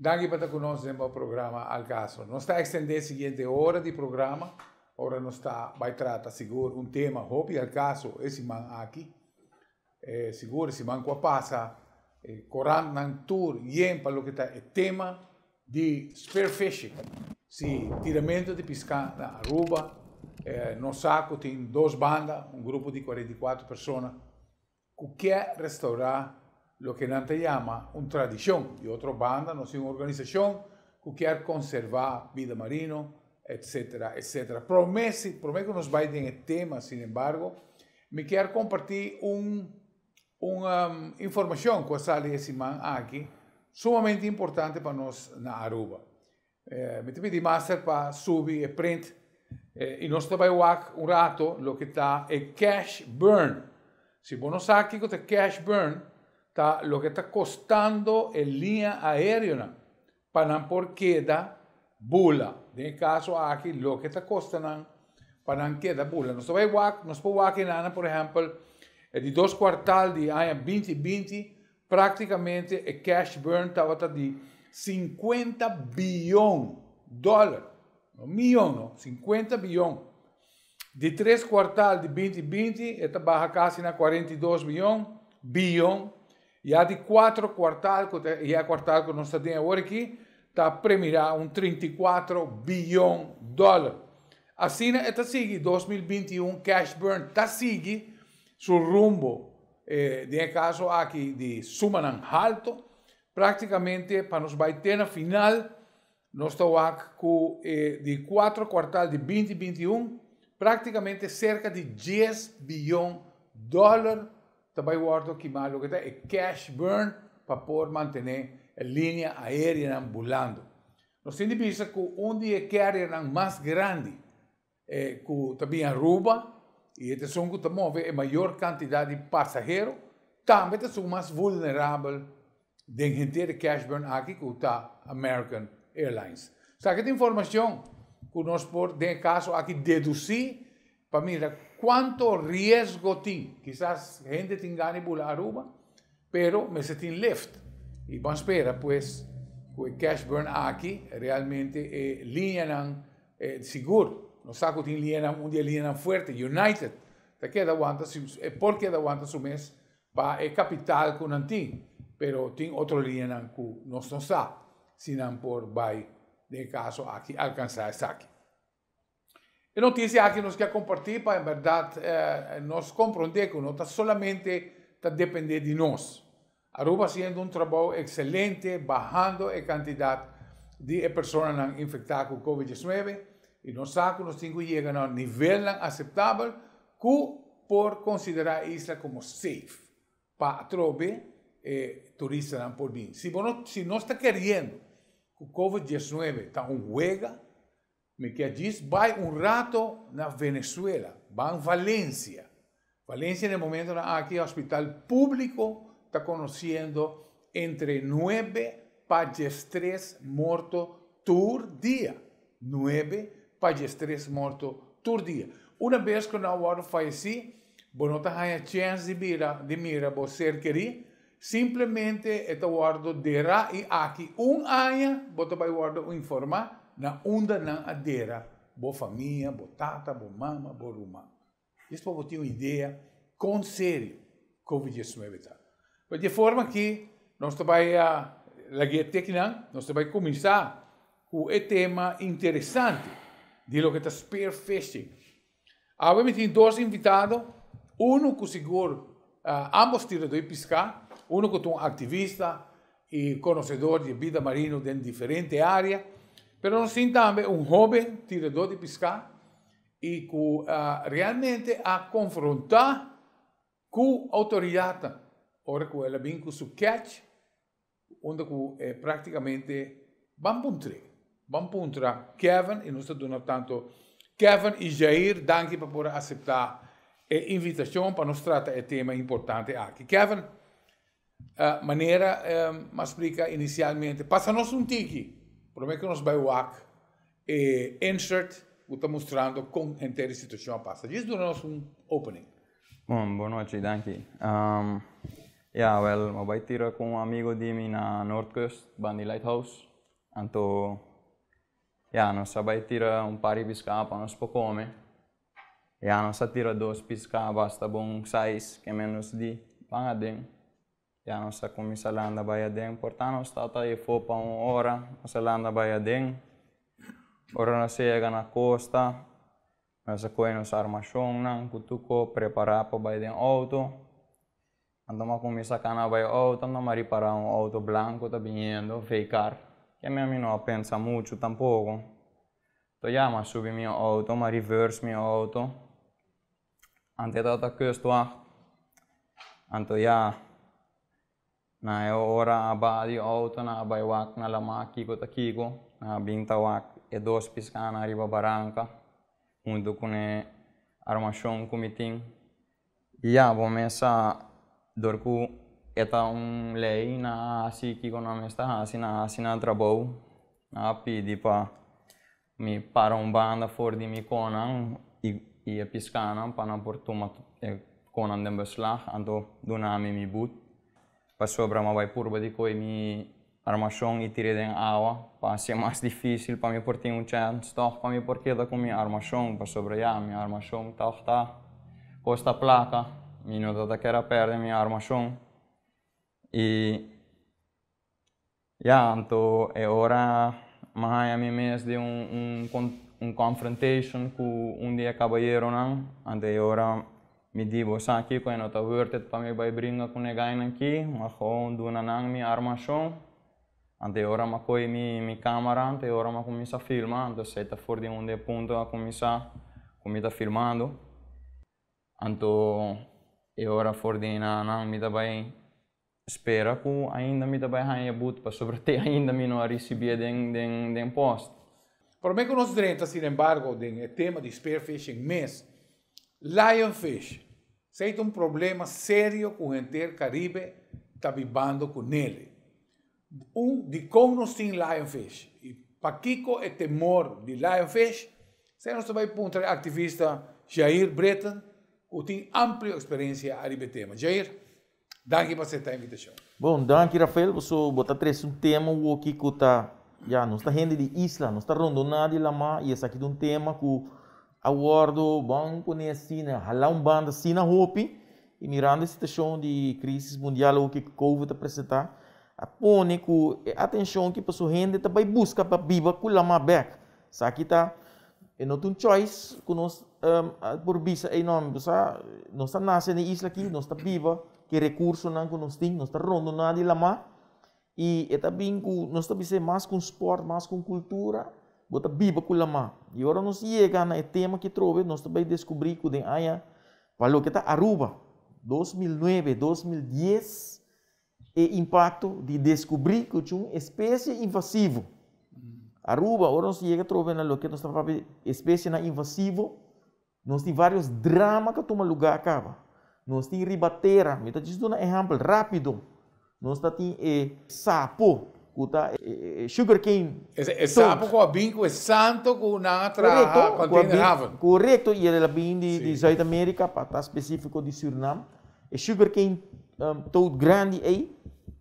Danki pa ta ku nos den bo programa Al Caso. Nos ta ekstendé siguiente ora di programa, ora nos ta bai trata sigur un tema hopi al caso e siman aki. Sigur e siman ku a pasa e korantnan tur yen pa loke ta e tema di spearfishing. Si tiramento di piská na Aruba, nos sa ku tin dos banda, un grupo di 44 persona ku ke restaurá loke nan ta yama un tradishon. Di otro banda nos tin un organisashon ku kier konservá bida marino, etsetera, etsetera. Promé si, promé ku nos bai den e tema, sinembargo, mi kier kompartí un un informashon ku a sali e siman aki, sumamente importante pa nos na Aruba. Mi ta pidi master pa subi e print i nos ta bai wak un rato loke ta e cash burn. Si bo no sa kiko ta cash burn, ta loke ta kostando e liña aereonan pa nan por keda bula. Den e kaso aki loke ta kosta nan pa nan keda bula. Nos ta bai wak, nos por wak enanan por ehèmpel e di dos kuartal di aña 2020 Práktikamente e cash burn tabata di 50 biyon dòler, no miyon no, 50 biyon. Di tres kuartal di 2020 e ta baha kasi na 42 miyon, biyon. Ya di kuatro kuartal, ku ta e kuartal ku nos ta den awor aki, ta premirá un 34 biyon dòler. Asina e ta sigui, 2021 cash burn ta sigui su rumbo. Den e kaso aki di sumanan halto, práktikamente pa nos bai te na final, nos ta wak ku e di kuatro kuartal di 2021, práktikamente serka di 10 biyon dòler ta bai wòrdu kimá, loke ta e cash burn pa por mantené e linea aéreonan bulando. Nos tin di bisa ku un di e carriernan mas grandi ku ta bin Aruba i e esun ku ta move e mayor kantidat di pasahero, tambe ta esun mas vulnerabel den henter e cash burn aki, ku ta American Airlines. Esaki ta informashon ku nos por den e kaso aki dedusí pa mira kuantu riesgo tin. Kisas hende tin gana di bula Aruba, pero mester tin lift. I ban spera pues ku e cash burn aki realmente e liñanan sigur. Nos sa ku tin liñanan, un di e liñanan fuerte, United, ta keda wanta, por keda wanta su mes pa e kapital ku nan tin, pero tin otro liñanan ku nos no sa si nan por bai den e kaso aki alkansá esaki. E notisia aki nos ke kompartí pa en bèrdat nos komprondé ku no ta solamente ta dependé di nos. Aruba hasiendo un trabou ekselente bahando e kantidat di e personanan infektá ku COVID-19 i nos sa ku nos tin ku yega na nivelnan aseptabel ku por konsiderá e isla komo safe pa atrobe e turistanan por bin. Si bo no, si nos ta keriendo ku COVID-19 ta un wega, mi ke djis bai un rato na Venezuela, ban Valencia. Valencia na e momentonan aki hospital públiko ta konosiendo entre 9 pa 13 morto tur dia. 9 pa 13 morto tur dia. Una bes ku nan wòrdu fayesí, bo no ta haña chèns di mira bo ser kerí, simplemente e ta wòrdu derá i aki un aña bo ta bai wòrdu informá na unda nan a dera bo famia, bo tata, bo mama, bo ruman. Esei pa bo tin un idea kon serio COVID-19 ta. Ma di forma ku nos ta bai laga tekinan, nos ta bai kuminsá ku e tema interesante di loke ta spearfishing. Awor mi tin dos invitado, un ku sigur ambos tiradó di piská, un ku ta un aktivista i konosedó di bida marino den diferente área, pero nos tin tambe un hóben tiradó di piská i ku realmente a konfrontá ku outoridat ora ku el a bin ku su catch, unda ku práktikamente ban puntra Kevin i nos ta duna tantu Kevin i Jair danki pa por aseptá e invitashon pa nos trata e tema importante aki. Kevin, manera m'a splika inisialmente, pasa nos un tiki, promé ku nos bai wak e insert ku ta mustrando kon henter e situashon a pasa. Djis duna nos un opening. Bon, bon nochi, danki. Ja, wel, mi a bai tira ku un amigu di mi na Noordkust, banda di Lighthouse. Anto, ya, nos a bai tira un par di piská pa nos por kome. Ya, nos a tira dos piská basta bon size, ke men nos di, ban aden. Ya, nos a kuminsá landa bai aden. Por ta nos tabata efó pa un ora, nos a landa bai aden. Ora nos a yega na kosta, nos a kohe nos armashonnan ku tur kos prepará pa bai den outo. Anto mi a kuminsá kana bai outo, anto mi a ripará un outo blanku ta biniendo, V-car. Ke mi ami no a pensa muchu tampoko. Anto ya, mi a subi mi outo, mi a reverse mi outo. Anto e tabata kustwacht. Anto ya, na e ora a baha di outo, nan a bai wak na lamá kiko ta kiko. Nan a bin ta wak e dos piskánan riba baranka huntu ku e armashon ku mi tin. Ya, bo mes sa dor ku e ta un lei nan a hasi kiko nan mes ta hasi, nan a hasi nan trabou, nan a pidi pa mi para un banda for di mi konan i e piskanan pa nan por tuma e konan den beslag, anto duna mi mi but. Pasobra mi a bai purba di koe mi armashon i tir'é den awa pa hasié mas difísil pa mi por tin un chèns tòg pa mi por keda ku mi armashon, pasobra ya, mi armashon tòg ta kosta plaka, mi no ta ta kere a pèrdè mi armashon. I ya, anto e ora mi a haña mi mes den un un confrontation ku un di e kabayeronan, anto e ora Mi di, Bo sa kiko e no ta worth it pa mi bai bringa ku ne gainan ki, ma gewoon duna nan mi armashon. Anto e ora m'a kohe mi mi kamera, anto e ora m'a kuminsá filma, anto esei ta for di unda e punto a kuminsá ku mi ta filmando. Anto e ora for di einan mi ta bai Spera ku ainda mi ta bai haña e but pasobra te ainda mi no a risibié den den den post. Promé ku nos drenta sinembargo den e tema di spearfishing mes, lionfish esei ta un problema serio ku henter Karibe ta bibando ku nele. Un, dikon nos tin lionfish i pakiko e temor di lionfish? Esei nos ta bai puntra e aktivista Jair Britten ku tin amplio eksperensia ariba e tema. Jair. Danki pa acepta invitacion. Bon, danki Rafael, paso bo ta trece un tema woki cu ta, ya, nos ta hende di isla, nos ta rondona di lama y esaki ta un tema cu a wordo, ban pone asina, hala un banda asina hopi y mirando e situacion di crisis mundial awoki cu covid ta presenta, a pone cu e atencion ki paso hende ta bay busca pa biba cu lama bek. Esaki ta, e no ta un choice ku nos por bisa, ey no, bo sa, nos ta nase na e isla aki, nos ta biba ku e rekursonan ku nos tin, nos ta rondoná di lamá i e ta bin ku, nos ta bisa e mas ku un spòrt, mas ku un kultura, bo ta biba ku lamá. I ora nos yega na e tema aki atrobe, nos ta bai deskubrí ku den aña, pa loke ta Aruba, 2009, 2010, E impakto di deskubrí ku un espesie invasivo. Aruba, ora nos yega trobe na loke nos ta papia espesienan invasivo, nos tin vários drama ku a tuma lugá kaba. Nos tin riba tera, mi ta djis duna ehèmpel rápido, nos ta tin e sapo ku ta e sugarcane E sapo ku a bin ku e santo ku nan a traha container haven. Korekto, i el a bin di Zuid-Amerika, pa ta spesífiko di Surinam. E sugarcane toad grandi ei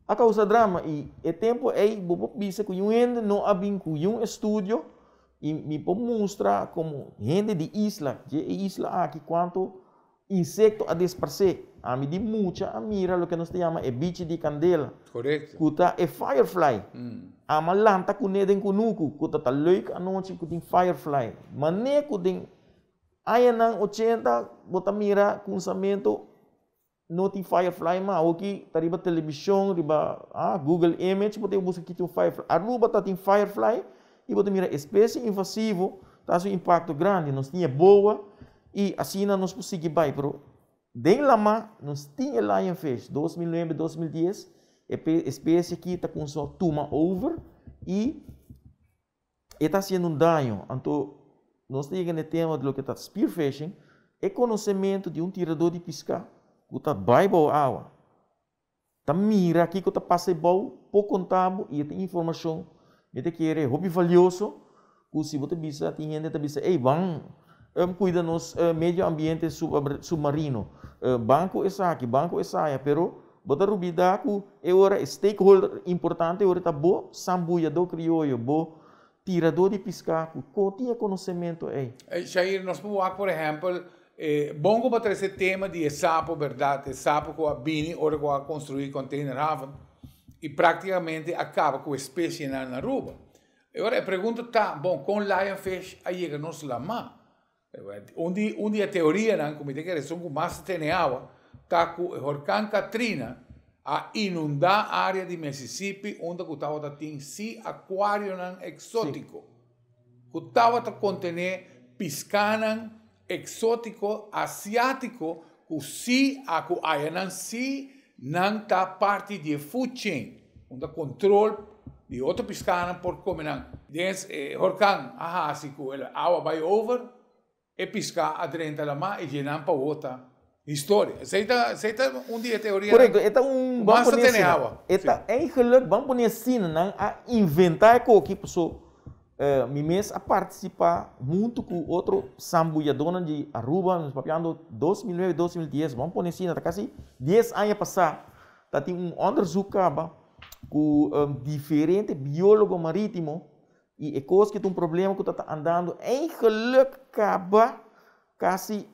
a causa drama y e tempo ei bo por bisa cu yun hende no a bin cu yun estudio y mi por mustra como hende di isla, dje e isla aki cuanto insecto a desparce. Ami di mucha a mira loke nos ta yama e bichi di candela cu ta e firefly. Ama lanta cune den cunucu cu ta ta leuk anochi cu tin firefly. Mane cu den Añanan ochenta bo ta mira kunsamentu no tin firefly mas. Awoki ta riba telebishon, riba Google image bo ta buska ki tin un firefly. Aruba ta tin firefly i bo ta mira espesie invasivo ta hasi un impakto grandi. Nos tin e boa i asina nos por sigui bai. Pero den lama nos tin e lionfish. 2009, 2010 e espesie aki ta kumsa tuma over i E ta hasiendo un daño. Anto nos ta yega na e tema di loke ta spearfishing, e konosementu di un tiradó di piská ku ta bai bou awa, ta mira kiko ta pasa ebou, por konta bo i e tin informashon mi ta kere hopi valioso ku si bo ta bisa tin hende ta bisa ey ban kuida nos medio ambiente submarino, ban ku esaki, ban ku esaya, pero. Bo ta rubida ku e ora e stakeholder importante ora ta bo sambuyadó krioyo, bo tiradó di piská ku ko tin e konosementu ei. Shair, nos por wak por ehèmpel, bon ku bo a trese e tema di e sapo bèrdat, e sapo ku a bini ora ku a konstruí containerhaven i praktikamente a kaba ku e espesienan na Aruba. E ora e pregunta ta, bon, kon lionfish a yega nos lamá? Un di un di e teorianan ku mi ta kere esun ku mas ta tene awa ta ku e horkan Katrina a inundá área di Mississippi unda ku tabata tin si akuarionan eksótiko ku tabata kontené piskanan eksótiko asiátiko ku si a ku ayanan si nan ta parti di e food chain unda kontrol di otro piskanan por kome nan. Den e horkan a hasi ku el awa bai over, e piská a drenta lamá i dje nan pa wota historia. Esei ta esei ta un di e teorianan Korekto, e ta un ku ban mas ta pone tene asina. awa. E Sí. ta eigenlijk ban pone asina nan a inventá e koki paso mi mes a partisipá huntu ku otro sambuyadónan di Aruba, nos papiando 2009, 2010, ban pone asina ta kasi 10 aña pasá ta tin un onderzoek kaba ku diferente biólogo marítimo i e kos ki ta un problema ku ta ta andando eigenlijk kaba kasi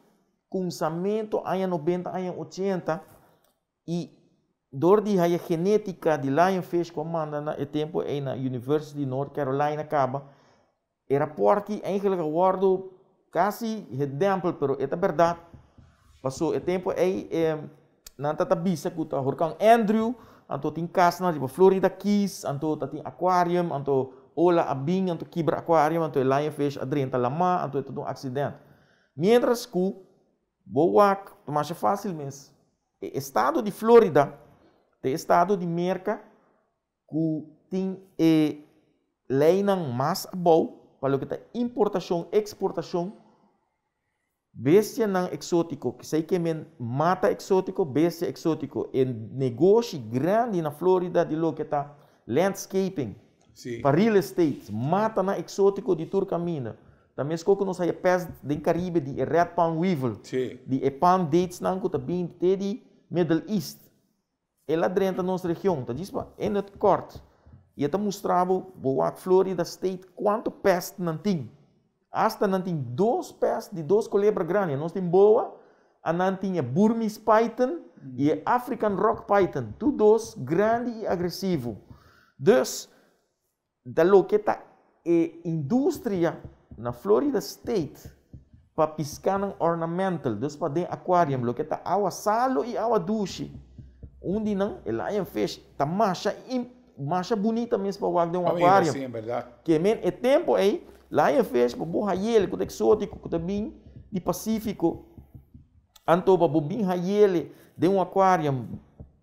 kunsamentu aña 90, aña 80 i dor di haya genétika di lionfish ku a manda na e tempu ei na University di North Carolina kaba, e rapòrt ki eigenlijk a wòrdu kasi gedèmpel pero e ta bèrdat, paso e tempu ei nan ta ta bisa ku ta horkan Andrew, anto tin kasnan riba Florida Keys, anto ta tin aquarium, anto ola a bin anto kibra aquarium, anto e lionfish a drenta lamá, anto e ta un aksident. Miéntras ku bo wak ta masha fásil mes. E estado di Florida ta e estado di Merka ku tin e leinan mas abou pa loke ta importashon, eksportashon bestianan eksótiko, kisei ke men mata eksótiko, bestia eksótiko. E negoshi grandi na Florida di loke ta landscaping, pa real estate, matanan eksótiko di tur kaminda. Ta meskos ku nos haya pest den Karibe di e red palm weevil, di e palm datesnan ku ta bin te di Middle East. El a drenta nos region, ta djis pa in het kort i e ta mustra bo, bo wak Florida State kuantu pest nan tin. Asta nan tin dos pest di dos kolebra grandi, nos tin boa, a nan tin e Burmese python i e African rock python, tur dos grandi i agresivo. Dus, ta loke ta e industria na Florida State pa piskanan ornamental, dus pa den aquarium, loke ta awa salo i awa dushi. Un di nan, e lionfish, ta masha masha bunita mes pa wak den un aquarium. Sí, en berdad. Ke men e tempo ei, lionfish pa bo hayele ku ta exótico, ku ta bin di Pacífico, anto pa bo bin hayele den un aquarium,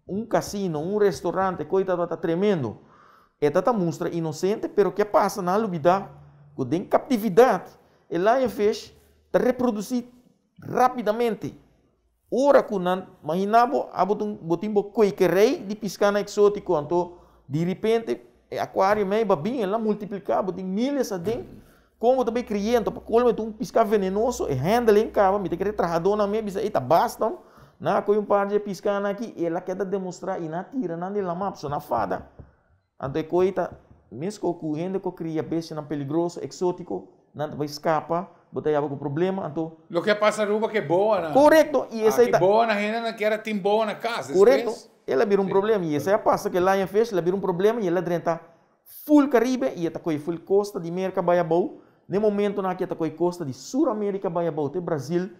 un casino, un restaurante, koe tabata tremendo. E ta ta mustra inosente, pero ke pasa nan a lubida ku den kaptividat e lionfish ta reprodusí rápidamente. Ora ku nan maginá bo, abo ta un bo tin bo kwekerei di piskanan eksótiko, anto diripente e akuario mei ba bin, el a multipliká, bo tin míles aden, kon bo ta bai kri'é? Anto pa kolmo e ta un piská venenoso, e handling kaba, mi ta kere trahadónan mei bisa, ey ta basta, nan a kohe un par di e piskanan aki, el a keda demostrá i nan a tira nan den lamá, pasobra nan a fada. Anto e koe ta mesko ku hende ku kria bestianan peligroso, eksótiko, nan ta bai skapa, bo ta yaba ku problema, anto. Loke a pasa Aruba ku e boanan. Korekto, i esei ta. Aki boanan hendenan kier a tin boa na kas despues. Korekto, el a bira un problema, i esei a pasa ku e lionfish, el a bira un problema i el a drenta ful Karibe i e ta kohe ful kosta di Merka bai abou, na e momentonan aki e ta kohe kosta di Sur Amerika bai abou te Brazil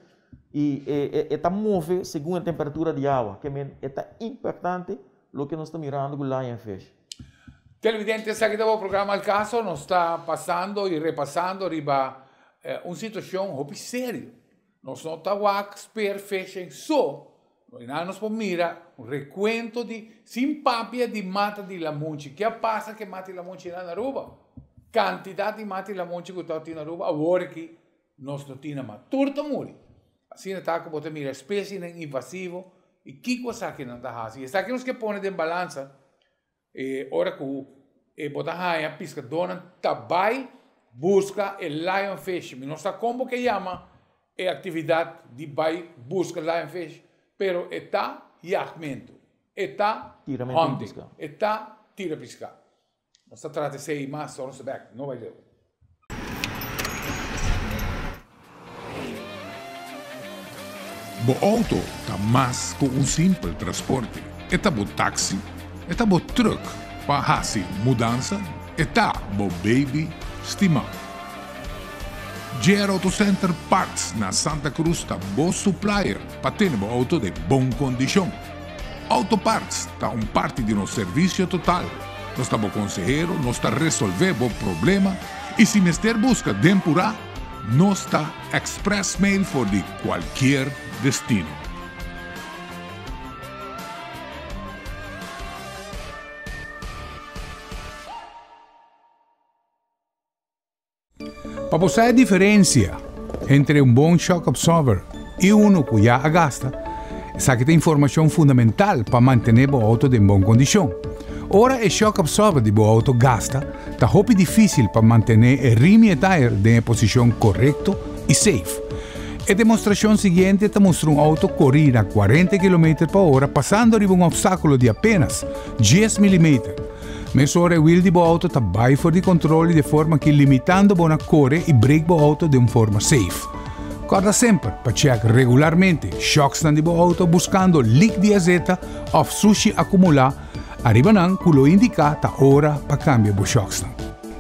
i e ta move segun e temperatura di awa, ke men e ta impactante loke nos ta mirando ku lionfish. Televidente, esaki ta bo programa Al Caso. Nos ta pasando y repasando riba un situacion hopi serio. Nos no ta wak spearfishing so, no nos por mira un recuento di sin papia di mata di lamunchi. Ke a pasa ke mata di lamunchi na Aruba? Cantidad di mata di lamunchi ku ta tin na Aruba awor aki nos no tin mas. Tur ta muri. Asina ta ku bo ta mira espesienan invasivo i kiko esakinan ta hasi. Esaki nos ke pone den balansa e ora ku e bo ta haña piskadónan ta bai buska e lionfish. Mi no sa kon bo ke yama e aktividat di bai buska lionfish, pero e ta yagmentu. E ta Tiramento di hunting. piská. E ta tira piská. Nos ta trata esei mas ora nos ta bek. No bai leu. Bo auto ta mas ku un simpel transporte. E ta bo taxi, e ta bo truck pa hasi mudansa, e ta bo baby stimá. JR Auto Center Parts na Santa Cruz ta bo supplier pa tene bo auto den bon kondishon. Auto Parts ta un parti di nos servisio total. Nos ta bo konsehero, nos ta resolvé bo problema i si mester buska den purá, nos ta express mail for di kualkier destino. Pa bo sa e diferencia entre un bon shock absorber y uno cu ya a gasta, esaki ta informacion fundamental pa mantene bo auto den bon condicion. Ora e shock absorber di bo auto gasta, ta hopi dificil pa mantene e rim y e tire den e posicion corecto y safe. E demostracion siguiente ta mustra un auto cori na cuarenta kilometer pa ora pasando riba un obstaculo di apenas dies milimeter. Mesora e wiel di bo auto ta bai for di control y de forma ki limitando bo na core y brake bo auto den un forma safe. Corda semper pa check regularmente shocksnan di bo auto buscando leak di azeta of sushi acumula ariba nan cu lo indica ta ora pa cambia bo shocksnan.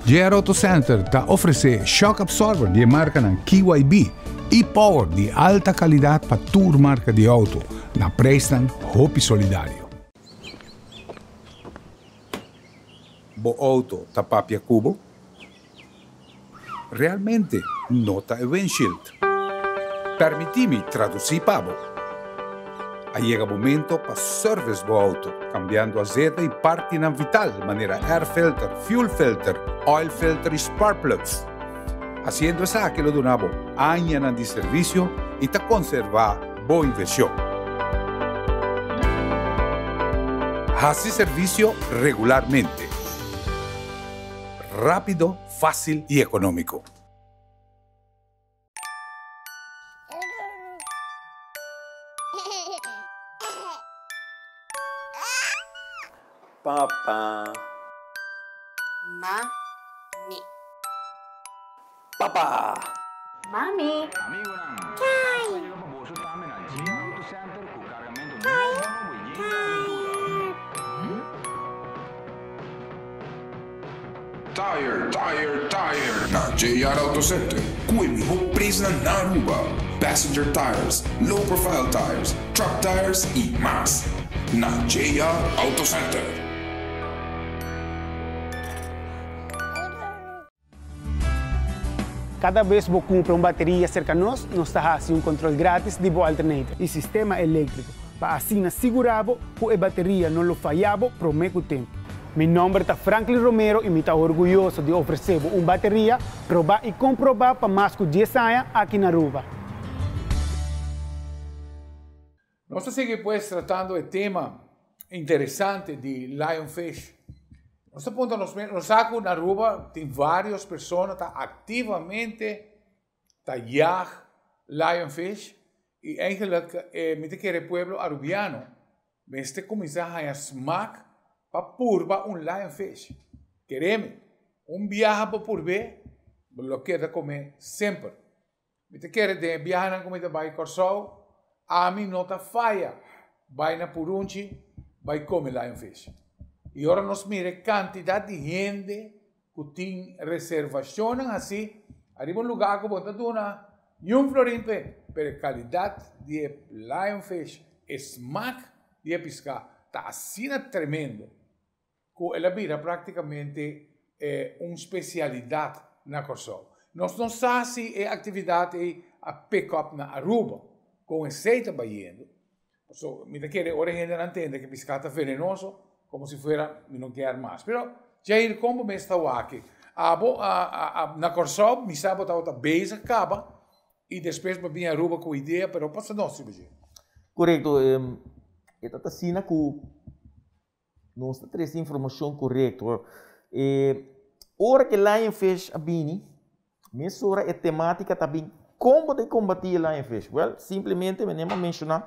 JR Auto Center ta ofrece shock absorber di e marcanan KYB y Power di alta calidad pa tur marca di auto na prijsnan hopi solidario. Bo auto ta papia cu bo? Realmente no ta e windshield. Permiti mi traduci pa bo. A yega momento pa service bo auto, cambiando azeta y partinan vital manera air filter, fuel filter, oil filter y spark plugs. Haciendo esaki lo duna bo añanan di servicio y ta conserva bo inversion. Haci servicio regularmente. Rápido, fácil y económico. Papa. Mami. Papa. Mami. Tire, tire, tire na JR Auto Center cu e miho prijsnan na Aruba. Passenger tires, low profile tires, truck tires y mas. Na JR Auto Center. Cada bes bo cumpra un bateria cerca nos, nos ta haci un control gratis di bo alternator y sistema electrico pa asina sigura bo cu e bateria no lo faya bo prome cu tempo. Mi nomber ta Franklin Romero y mi ta orguyoso di ofrece bo un bateria proba y comproba pa mas cu dies aña aki na Aruba. Nos ta sigui pues tratando e tema interesante di lionfish. Nos ta puntra nos mes, nos sa ku na Aruba tin varios persona ta activamente ta jag lionfish y eigenlijk eh, mi ta kere pueblo Arubiano mester kuminsá haña smak pa purba un lionfish. Keremi, un biaha bo purb'é, bo lo keda kom'é semper. Mi ta kere den e biahanan ku mi ta bai Kòrsou, ami no ta faya bai na Purunchi bai kome lionfish. I ora nos mira e kantidat di hende ku tin reservashonnan hasi ariba un lugá ku bo ta duna niun florin p'e, pero e kalidat di e lionfish, e smak di e piská ta asina tremendo ku el a bira práktikamente un spesialidat na Kòrsou. Nos no sa si e aktividat ei a pick up na Aruba, kon esei ta bayendo. Pasobra mi ta kere ora e hendenan tende ku e piská ta venenoso, komo si fuera mi no kier mas. Pero Jair, kon bo mes ta wak? Abo na Kòrsou mi sa bo tabata bezig kaba i despues bo bin Aruba ku idea, pero pasa nos riba dje. Korekto, e ta asina ku Nos ta trese informashon korekto. E ora ku e lionfish a bini, mesora e temátika ta bin kon bo ta kombatí e lionfish. Wèl, simplemente mi a menshoná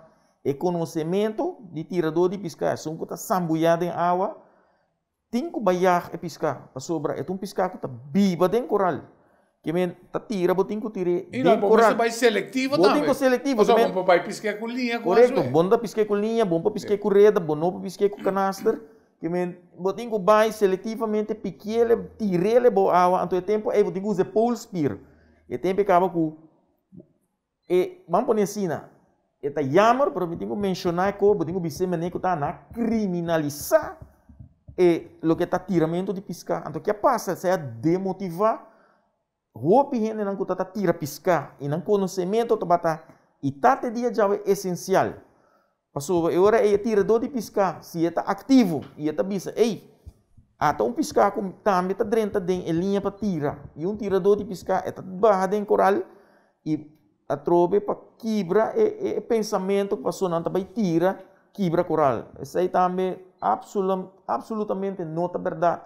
E konosementu di tiradó di piská, esun ku ta sambuyá den awa, tin ku bai yag e piská, pasobra e ta un piská ku ta biba den koral. Ke men ta tira, bo tin ku tir'é I den bo mester koral. bai selektivo Bo tin tambe. ku selektivo, ke Pasobra men bo por bai pisk'é ku liña ku Korekto, anzué. bo no ta pisk'é ku liña, bo no por pisk'é ku reda, bo no por pisk'é ku kanaster. Ke men bo tin ku bai selektivamente piki'é, tir'é bou awa, anto e tempu ei bo tin ku usa e polspier. E tempu ei kaba ku E, ban pone asina, e ta jammer, pero mi tin ku menshoná e ko, bo tin ku bis'é manera ku ta na kriminalisá e loke ta tiramentu di piská. Anto ke a pasa? Esei a demotivá hopi hendenan ku ta ta tira piská i nan konosementu tabata i ta te dia djawe esensial. Pasobra e ora ei e tiradó di piská, si e ta aktivo i e ta bisa, Ei, ata un piská ku tambe ta drenta den e liña pa tira. I un tiradó di piská e ta baha den koral i atrobe pa kibra e pensamentu ku pasobra nan ta bai tira kibra koral. Esei tambe apsolutamente no ta bèrdat.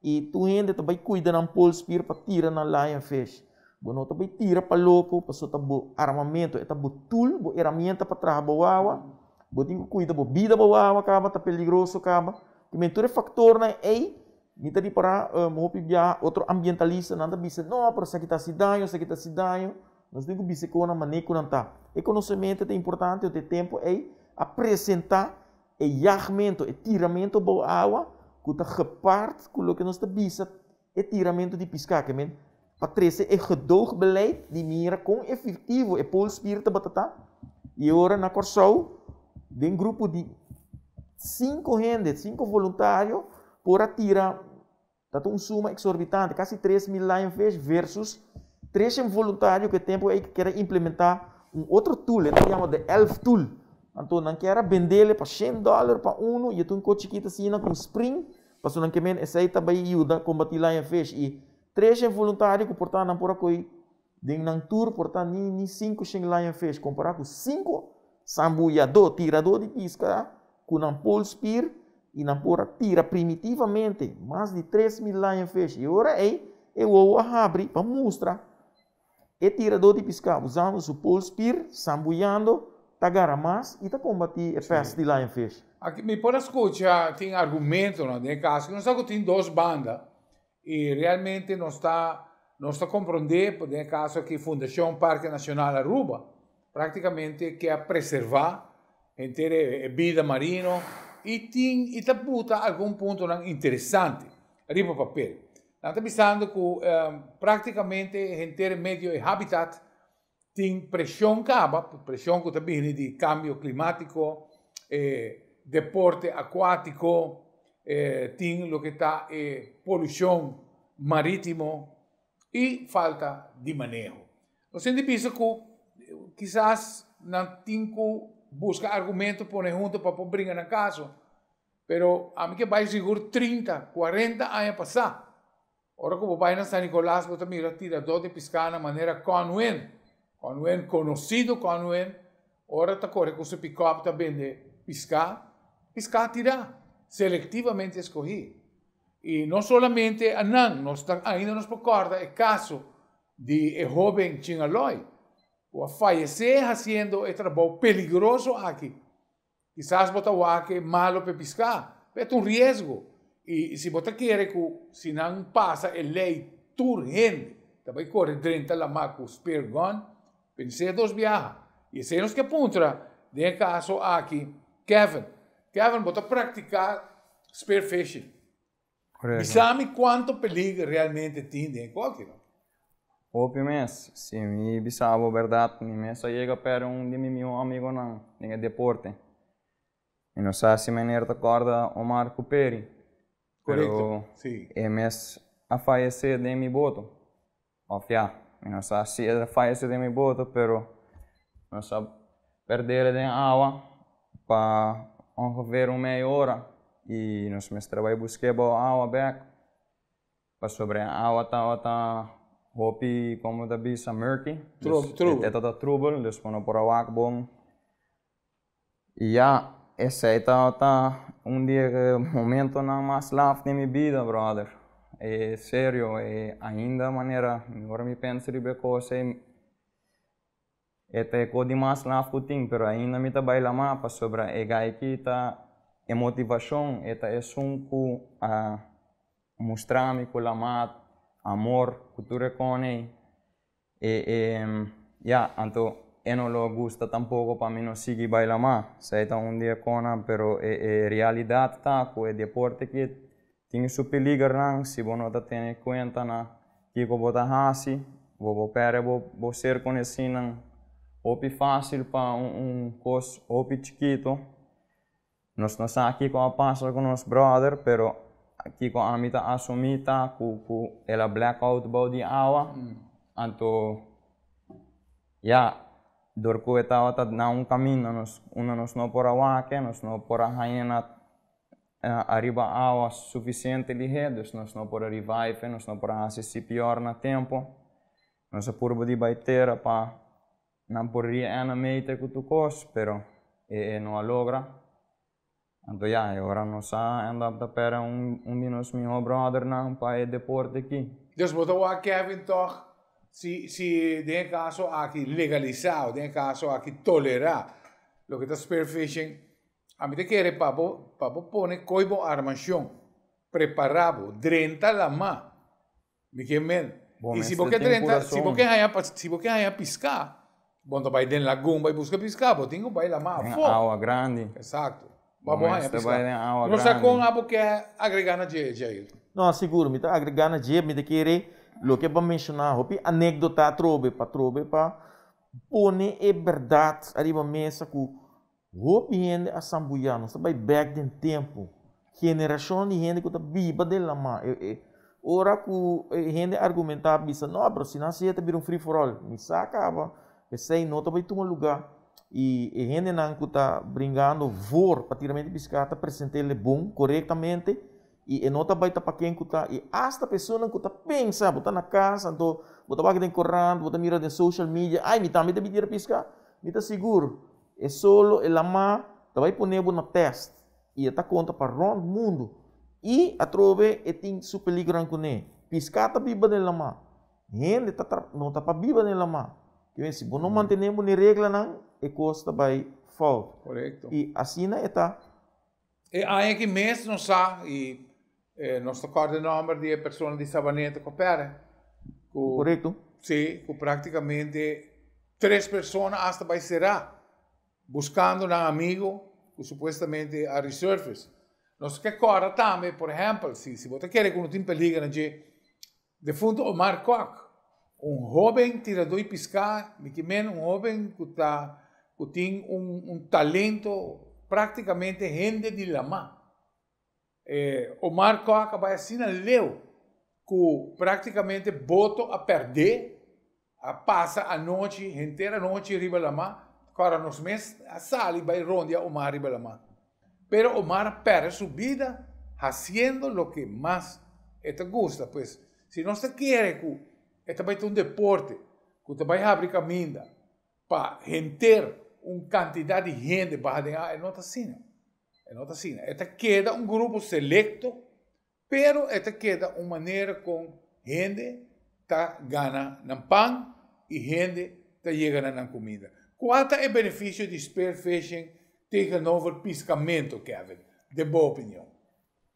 I tur hende ta bai kuida nan polspier pa tira nan lionfish. Bo no ta bai tira pa loko, pasobra ta bo armamento, e ta bo tool, bo herramienta pa traha bo wawa. Bo tin ku kuida bo bida bo wawa kaba, ta peligroso kaba. Kimen tur e faktornan ei, mi ta ripará hopi biaha otro ambientalistanan ta bisa, no, pero esaki ta hasi daño, esaki ta hasi daño. Nos tin ku bisa kon nan manera ku nan ta. E konosementu ta importante, ot e tempu ei a presentá E yagmento, e tiramento bou awa ku ta gepaard ku loke nos ta bisa e tiramento di piská, ke men pa trese e gedoogbeleid di mira kon efektivo e poolspier tabata ta. I ora na Kòrsou den grupo di sinku hende, sinku voluntario por a tira Ta ta un suma exorbitante, casi 3000 lionfish versus 300 voluntario cu e tempo ey kier a implementa un otro tool, e ta yama de elf tool. Anto nan kier a bendele pa shen dollar pa uno y e ta un cochi chikito asina cu un spring, pasobra nan ke men esey ta bay yuda combati lionfish. Y 300 voluntario cu por ta nan por a coy den nan tour por ta ni ni 500 lionfish compara cu 5 sambuyador, tirador di pisca cu nan polspier i nan por a tira primitivamente mas di 3000 lionfish. I ora ei e wowo a habri pa mustra e tiradó di piská usando su polspier, sambuyando, ta gara mas i ta kombatí e pest di lionfish. Aki mi por a skucha tin argumentonan den e kaso ku nos sa ku tin dos banda i realmente nos ta nos ta komprondé den e kaso aki Fundashon Parke Nashonal Aruba Práktikamente ke a preservá henter e bida marino i tin i ta buta algun puntonan interesante riba papel. Nan ta bisando ku práktikamente henter e medio e habitat tin preshon kaba, preshon ku ta bini di kambio klimátiko, e deporte akuátiko, tin loke ta e polushon marítimo i falta di maneho. Nos tin di bisa ku kisas nan tin ku buska argumento pone hunto pa por bringa nan kaso, pero ami ke bai sigur 30, 40 aña pasá, ora ku bo bai na San Nicolas bo ta mira tiradó di piská na manera Conwin, Conwin konosido Conwin, ora ta kore ku su pikòp ta bende piská, piská tirá, selektivamente eskohí. I no solamente anan, nos ta ainda nos por kòrda e kaso di e hóben Chinaloy, ku a fayesé hasiendo e trabou peligroso aki. Kisas bo ta wak e malo p'e piská, pero e ta un riesgo. I si bo ta kere ku si nan pasa e lei tur hende ta bai kore drenta lamá ku spear gun, pens'é dos biaha. I esei nos ke puntra den e kaso aki Kevin. Kevin, bo ta praktiká spearfishing. Correcto. Bisa mi kuantu peliger realmente tin den e koki, no? Hopi mes. Si mi bisa bo bèrdat, mi mes a yega pèrdè un di mi mihó amigonan den e deporte. Mi no sa si meneer ta kòrda Omar Cuperi. Korekto, Pero si. e mes a fayesé den mi boto. Of ya, mi no sa si el a fayesé den mi boto, pero nos a perdele den awa pa ongeveer un medio ora y nos mester a bai busk'é bou awa bek, pasobra e awa tabata hopi, como ta bisa, murky, dus e tabata trubel, dus bo no por a wak bon. Y ya, esey tabata un di e momentonan mas laf den mi bida, brother. E serio, e ainda manera, ora mi pensa riba e cos ey, E ta e kos di mas laf ku tin, pero ainda mi ta bai lamá pasobra e gai aki ta e motivashon, e ta esun ku a mustra mi ku lamá amor ku tur e kon ei. E e ya, anto e no lo gusta tampoko pa mi no sigui bai lamá. Esei ta un di e konnan, pero e e realidat ta ku e deporte aki tin su peligernan si bo no ta tene kuenta na kiko bo ta hasi, bo por pèrdè bo bo ser konosínan hopi fásil pa un un kos hopi chikitu. Nos no sa kiko a pasa ku nos bròder, pero kiko ami ta asumí ta ku ku el a blackout bou di awa, anto ya, dor ku e tabata na un kaminda nos unda nos no por a wak, nos no por a haña na ariba awa sufisiente lihé, dus nos no por a revive, nos no por a hasi CPR na tempu. Nos a purba di bai tera pa nan por reanimate ku tur kos, pero e e no a logra. Anto ya, e ora nos a end up ta pèrdè un un di nos mihó bròdernan pa e deporte aki. Dus bo ta wak Kevin tòg si si den e kaso aki legalisá o den e kaso aki tolerá loke ta spearfishing, ami ta kere pa bo pa bo pone koi bo armashon, prepará bo, drenta lamá. Mi ke men. Bo I si bo mester ke tin drenta, si bo kurason. ke haña pa si bo ke haña piská, bo no ta bai den lagun bai buska piská, bo tin ku bai lamá Den afó. awa grandi. Eksakto. Pa Bo bo haña mester bai piská. den awa No sa kon grandi. abo ke agregá na dje, Jair. No, sigur, mi ta agregá na dje, mi ta kere loke bo a menshoná, hopi anékdota atrobe pa atrobe pa pone e bèrdat ariba mesa ku Hopi hende a sambuyá. Nos ta bai bèk den tempu. Generashon di hende ku ta biba den lamá. E, e, ora ku e hende argumentá bisa, no, pero si nan hasié ta bira un free for all. Mi sa kaba, esei no ta bai tuma lugá. I e hendenan ku ta bringando voor pa tiramentu di piská ta present'é bon, korektamente, i e no ta bai ta pa ken ku ta, i asta personanan ku ta pensa, bo ta na kas, anto bo ta wak den korant, bo ta mira den social media, ai, mi tambe ta bin tira piská. Mi ta sigur, E solo, e lamá, ta bai pone bo na tèst i e ta konta pa rònt mundu. I atrobe e tin su peligronan kuné. Piská ta biba den lamá. Hende ta tra no ta pa biba den lamá. Ke si bo no mantené bo n'e reglanan, e kos ta bai fout. Korekto. I asina e ta. E aña aki mes nos sa i nos ta kòrda e nòmber di e persona di Sabaneta ku a pèrdè. Ku, Korekto. Sí, ku praktikamente tres persona asta bai será buskando nan amigo ku supuestamente a resurface. Nos ke kòrda tambe, por ehèmpel, si si bo ta kere ku no tin peliger na dje, defunto Omar Kok, un hóben tiradó i piská, mi ke men un hóben ku ta ku tin un un talento práktikamente hende di lamá. E Omar Kok a bai asina leu ku práktikamente boto a pèrdé, a pasa anochi, henter anochi riba lamá, kòrda nos mes a sali bai rondia Omar riba lamá. Pero Omar a pèrdè su bida hasiendo loke mas e ta gusta. Pues, si nos ta kere ku e ta bai ta un deporte ku ta bai habri kaminda pa henter un kantidat di hende baha den awa, e no ta asina. E no ta asina. E ta keda un grupo selekto, pero e ta keda un manera kon hende ta gana nan pan i hende ta yega na nan kuminda. Kua ta e benefisio di spearfishing tegenover piskamento, Kevin, den bo opinion?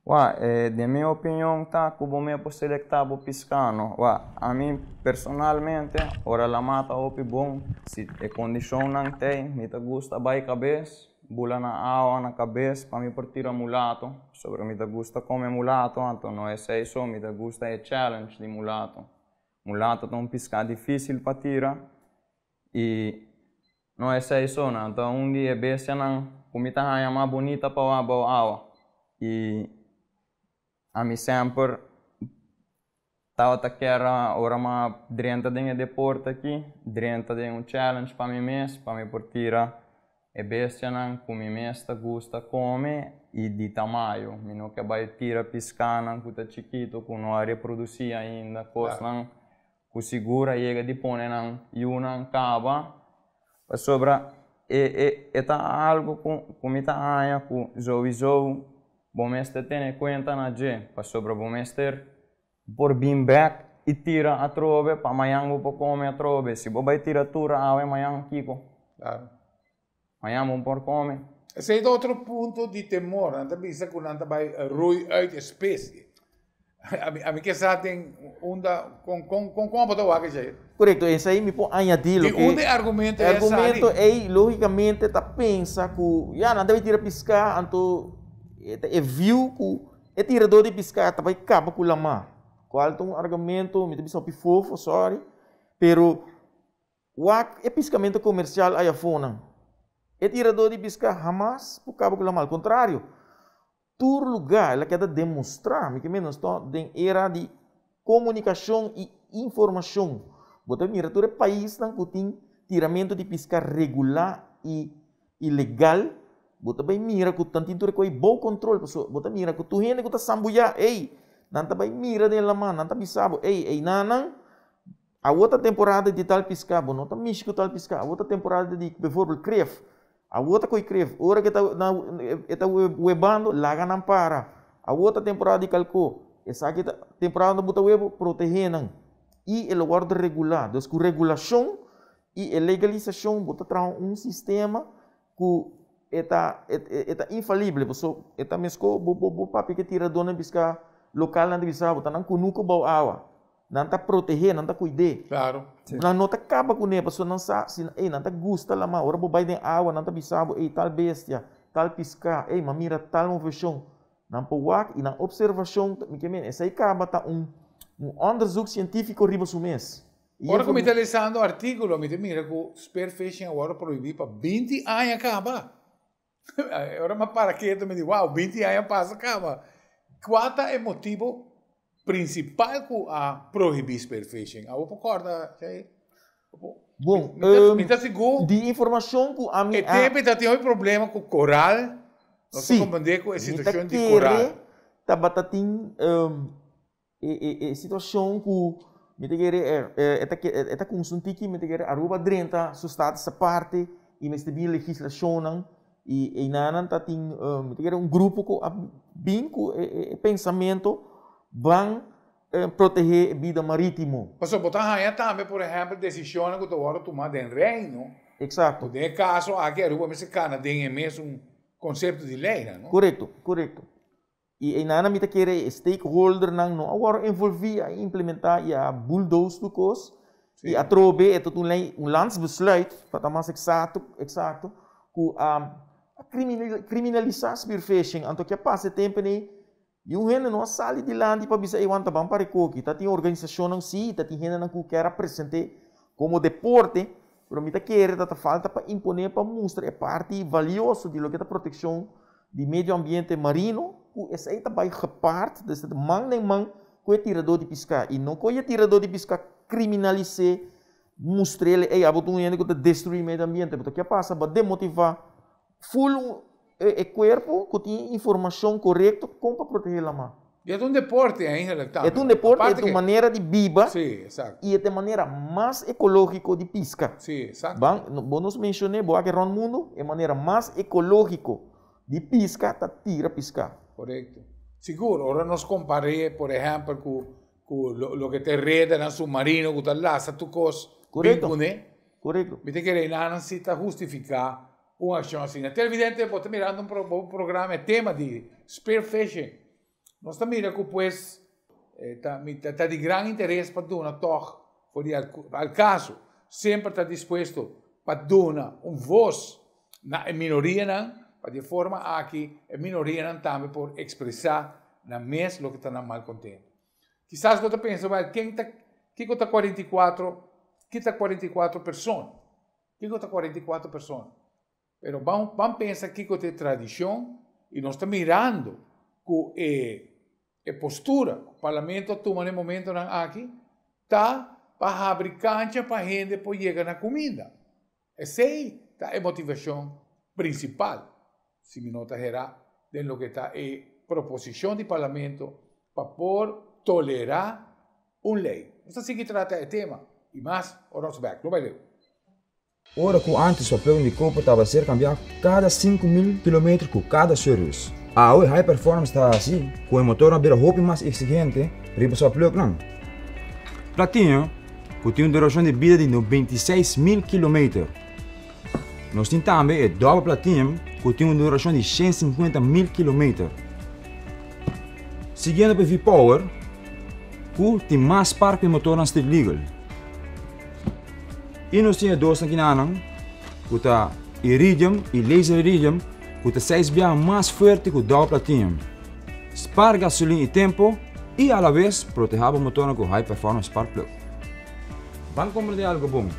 Wak, den mi opinion ta ku bo me por selektá bo piská no. Wak, ami personalmente ora lamá ta hopi bon, si e kondishonnan t'ei, mi ta gusta bai kabes, bula na awa na kabes pa mi por tira mulato, pasobra mi ta gusta kome mulato, anto no esei so, mi ta gusta e challenge di mulato. Mulato ta un piská difísil pa tira I no esei so, nan ta un di e bestianan ku mi ta haña mas bunita pa wak bou awa. I ami semper tabata kier ora mi drenta den e deporte aki, drenta den un challenge pa mi mes, pa mi por tira e bestianan ku mi mes ta gusta kome i di tamayo. Mi no ke bai tira piskanan ku ta chikitu, ku no a reprodusí ainda, kosnan Ku sigur a yega di pone nan yunan kaba, pasobra e e e ta algu ku ku mi ta haña ku souiso bo mester tene kuenta na dje, pasobra bo mester por bin bèk. i tira atrobe pa mañan bo por kome atrobe. Si bo bai tira tur awe mañan kiko? Claro. Mañan bo por kome. Esei ta otro punto di temor. Nan ta bisa ku nan ta bai rui uit espesie. Ami ami ke sa den unda kon kon kon kon bo ta wak esei? Korekto, esei mi por añadí Di loke unda e argumento e ei a sali? argumento ei lógikamente ta pensa ku ya nan ta bai tira piská anto e ta e view ku e tiradó di piská ta bai kaba ku lamá. Kual ta un argumento mi ta bisa hopi fofo, sorry, pero Wak e piskamentu komersial aya fonan. E tiradó di piska hamas por kaba ku laman. Al kontrario, tur lugá el a keda demostrá, mi ke mira nos ta den era di komunikashon i informashon. Bo ta mira tur e paisnan ku tin tiramentu di piska regulá i i legal, bo ta bai mira ku nan tin tur e kos ei bou kontrol. Pasobra bo ta mira ku tur hende ku ta sambuyá, ey, nan ta bai mira den laman, nan ta bisa bo, ey, eynan Awor ta temporada di tal piská, bo no ta mishi ku tal piská. Awor ta temporada di, bijvoorbeeld, kref. Awor ta koi kref. Ora ku e ta na e ta webando, laga nan para. Awor ta temporada di kalkó. Esaki ta temporada unda bo ta webo, protehé nan. I e lo wòrdu regulá. Dus ku regulashon i e legalisashon bo ta traha un sistema ku e ta e ta infalible. Pasobra e ta meskó bo bo papia ku e tiradónan piská lokalnan ta bisa bo ta nan kunuku bou awa. Nan ta protehé, nan ta kuid'é. Claro. Nan no ta kaba kuné pasobra nan sa si ey nan ta gusta lamá. Ora bo bai den awa nan ta bisa bo ey tal bestia, tal piská, ey m'a mira tal moveshon. Nan por wak i nan opservashon ta mi ke mira esei kaba ta un un onderzoek sientífiko riba su mes. I Ora ku mi ta lesando artíkulo mi ta mira ku spearfishing a wòrdu prohibí pa 20 aña kaba. Ora mi a para ketu mi di wow, 20 aña pasa kaba. Kua ta e motibo prinsipal ku a prohibí spearfishing? Abo por kòrda, Jair? Bon, mi ta sigur di informashon ku ami a. E tempu ta tin hopi problema ku koral. Nos ta komprendé ku e situashon di koral. Mi ta kere tabata tin E e situacion cu mi ta kere e ta e ta cuminsa un tiki mi ta kere Aruba drenta su status aparte y mester bin legislacionnan y eynanan ta tin mi ta kere un grupo cu a bin cu e pensamento ban protege e bida maritimo. Pasobra bo ta haña tambe por ehempel decisionnan cu ta wordo tuma den Reino. Exacto. Cu den e caso aki Aruba mester cana den e mesun concepto di leynan, no? Corecto, corecto. I einan mi ta kere e stakeholdernan no a wòrdu envolví a implementá i a bulldoze tur kos. I atrobe e ta un lei, un landsbesluit, pa ta mas eksakto, eksakto, ku a kriminalisá spearfishing. Anto ke a pasa e tempu ei, niun hende no a sali dilanti pa bisa, ey wanta ban para e koki. Ta tin organisashonnan sí, ta tin hendenan ku kier a present'é komo deporte, pero mi ta kere ta ta falta pa imponé pa mustra e parti valioso di loke ta protekshon di medio ambiente marino ku esei ta bai gepaard, dus ta man den man ku e tiradó di piská i no ku e tiradó di piská kriminalis'é, mustr'el ey abo ta un hende ku ta destruí medio ambiente, pasobra ke pasa bo a demotivá ful un e kuerpo ku tin informashon korekto kon pa protehé laman. I e ta un deporte eigenlijk tambe. E ta un deporte, e ta un manera di biba Sí, exacto. i e ta e manera mas ekológiko di piska. Sí, exacto. Ban, bo nos menshoné, bo aki rònt mundu, e manera mas ekológiko di piska ta tira piská. Korekto. Sigur, ora nos kompar'é, por ehèmpel, ku ku loke ta e redanan submarino ku ta lasa tur kos bin kuné. Korekto. Mi ta kere einan si ta hustifiká un akshon asina. Televidente, bo ta mirando un programa e tema di spearfishing. Nos ta mira ku pues ta ta di gran interes pa duna tòg for di al kaso semper ta dispuesto pa duna un vos na e minorianan pa di e forma aki e minorianan tambe por ekspresá nan mes loke ta nan malkontento. Kisas bo ta pensa, wèl, ken ta kiko ta 44 ki ta 44 persona? Kiko ta 44 persona? Pero ban ban pensa kiko ta e tradishon i nos ta mirando ku e e postura ku parlamento a tuma na e momentonan aki ta pa habri kancha pa hende por yega na kuminda. Esei ta e motivashon prinsipal, si mi no ta herá, den loke ta e proposishon di parlamento pa por tolerá un lei. Nos ta sigui trata e tema i mas ora nos bèk. No bai leu. Ora ku ántes papel di koper tabata ser kambiá kada 5000 kilometer ku kada service. Awe High Performance ta hasi ku e motornan bira hopi mas eksigente riba su apluknan. Platinum, ku tin un durashon di bida di 96.000 kilometer. Nos tin tambe e Double Platinum ku tin un durashon di 150.000 kilometer. Siguiendo pa e V-Power, ku tin mas spark pa e motornan street legal. I nos tin e dosnan kinanan ku ta Iridium i Laser Iridium ku ta seis biaha mas fuerte ku Double Platinum. Spar gasolin i tempo i alabes protehá bo motornan ku High Performance Spark Plug. Ban kompra di algo bon.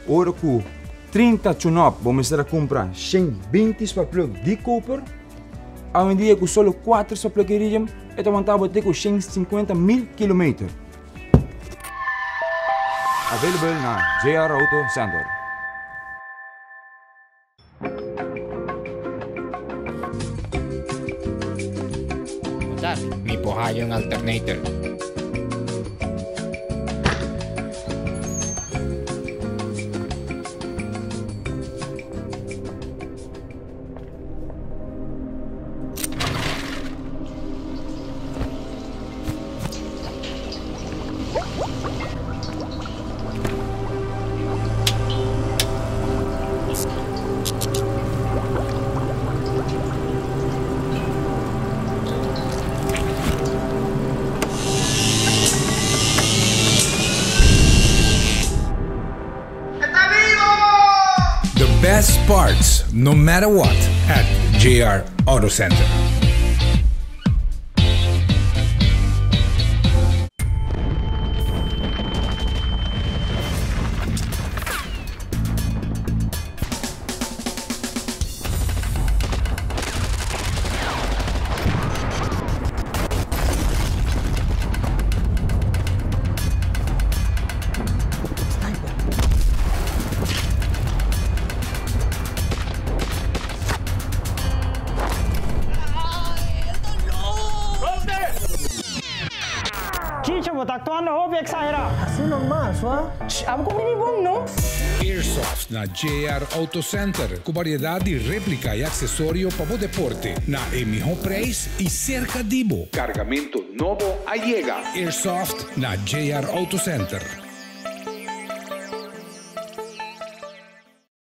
Ora ku 30 tune-up bo mester a kumpra 120 spark plug di koper, awendia ku solo 4 spark plug Iridium e ta wanta bo te ku 150 mil kilometer. Available na JR Auto Center. Mi por haya un alternator. The best parts, no matter what, at JR Auto Center. Chicho, bo ta actuando hopi exagera. Asina normal, swa. Abo cu mini bon, no? Airsoft na JR Auto Center cu variedad di replica y accesorio pa bo deporte na e miho prijs y cerca di bo. Cargamento nobo a yega. Airsoft na JR Auto Center.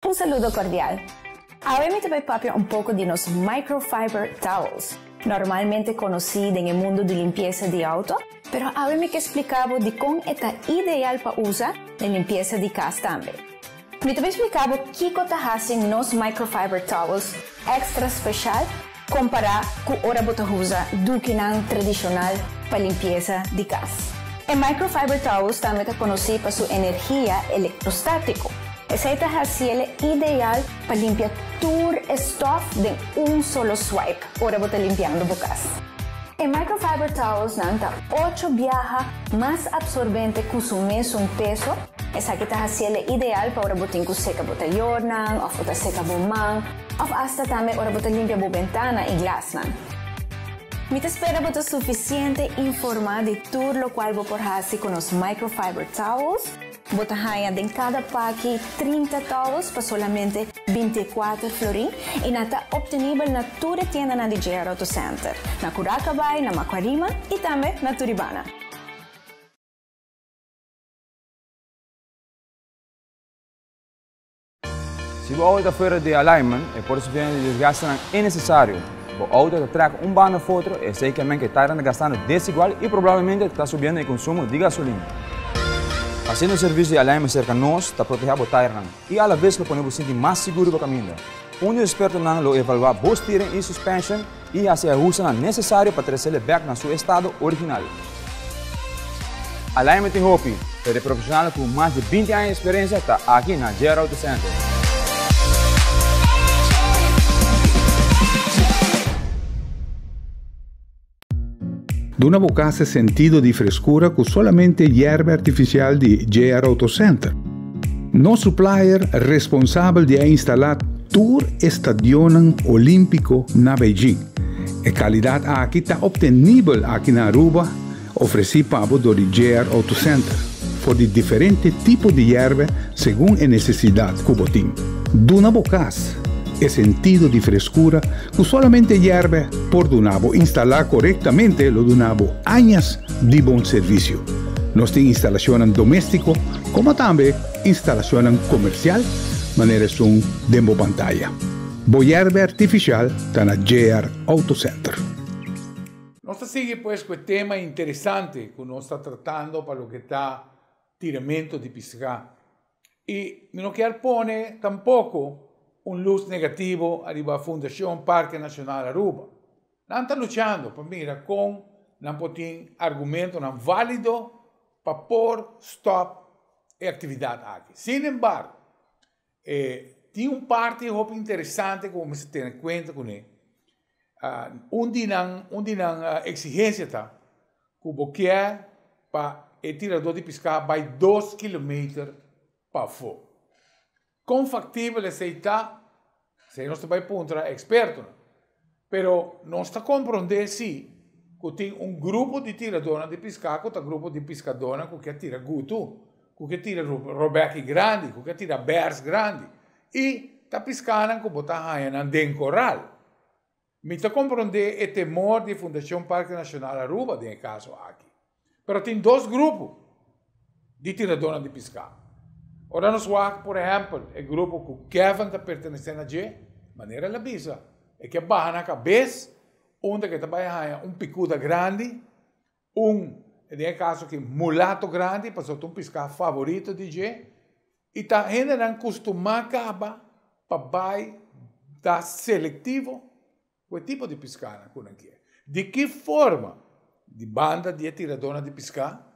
Un saludo cordial. Awe mi ta bay papia un poco di nos microfiber towels, normalmente conoci den e mundo di limpieza di auto, pero awe mi ke splica bo dicon e ta ideal pa usa den limpieza di cas tambe. Mi ta bay splica bo kico ta haci nos microfiber towels extra special compara cu ora bo ta usa dukinan tradicional pa limpieza di cas. E microfiber towels tambe ta conoci pa su energia electrostatico. Esey ta haciele ideal pa limpia tur e stof den un solo swipe ora bo ta limpiando bo cas. E microfiber towels nan ta ocho biaha mas absorbente cu su mesun peso. Esaki ta haciele ideal pa ora bo tin cu seca bo tayornan of bo ta seca bo man of hasta tambe ora bo ta limpia bo bentana y glasnan. Mi ta spera bo ta suficiente informa di tur locual bo por haci cu nos microfiber towels. Bo ta haña den kada paki 30 towels pa solamente 24 florin i nan ta optenibel na tur e tiendanan di JR Auto Center, na Curacabai, na Macuarima i tambe na Turibana. Si bo auto ta fuera di alignment, e por sufriendo di desgastenan innecesario. Bo auto ta trek un banda of otro, esey ke men ke tairan ta gastando desigual y probablemente ta subiendo e consumo di gasolina. Haciendo servicio di alignment cerca nos ta proteha bo tairnan y a la vez lo pone bo sinti mas sigur riba caminda. Un di expertonan lo evalua bo steering y suspension y haci e ahustenan necesario pa trecele bek na su estado original. Alignment tin hopi, pero e profesionalnan cu mas di 20 aña di experiencia ta aki na JR Auto Center. Duna bo cas e sentido di frescura cu solamente yerba artificial di JR Auto Center. Nos supplier responsabel di a instala tur e stadionnan olimpico na Beijing. E calidad aki ta obtenibel aki na Aruba, ofreci pa bo dor di JR Auto Center, for di diferente tipo di yerba segun e necesidad cu bo tin. Duna bo cas e sentido di frescura cu solamente yerba por duna bo. Instala corectamente lo duna bo añas di bon servicio. Nos tin instalashonnan doméstiko komo tambe instalashonnan komersial manera esun den bo pantaya. Bo yerbe artifisial ta na JR Auto Center. Nos ta sigui pues ku e tema interesante ku nos ta tratando pa loke ta tiramento di piská. I mi no kier pone tampoko un lus negativo ariba Fundashon Parke Nashonal Aruba. Nan ta luchando pa mira kon nan por tin argumentonan válido pa por stòp e aktividat aki. Sin embargo, e tin un parti hopi interesante ku bo mester tene kuenta kuné. Un di nan un di nan eksigensia ta ku bo kier pa e tiradó di piská bai dos kilometer pafó. Kon faktibel esei ta, esei nos ta bai puntra ekspertonan. Pero nos ta komprondé sí ku tin un grupo di tiradónan di piská ku ta grupo di piskadónan ku ke tira gutu, ku ke tira robèki grandi, ku ke tira bèrs grandi. I ta piskánan ku bo ta haña nan den koral. Mi ta komprondé e temor di Fundashon Parke Nashonal Aruba den e kaso aki. Pero tin dos grupo di tiradónan di piská. Ora nos wak, por ehèmpel, e grupo ku Kevin ta pertenesé na dje, manera el a bisa, e ke baha na kabes unda ku e ta bai haña un pikuda grandi, un, den e kaso aki, mulato grandi, pasobra ta un piská favorito di dje. I ta hendenan kustumá kaba pa bai ta selektivo ku e tipo di piskanan ku nan kier. Di ki forma di banda di e tiradónan di piská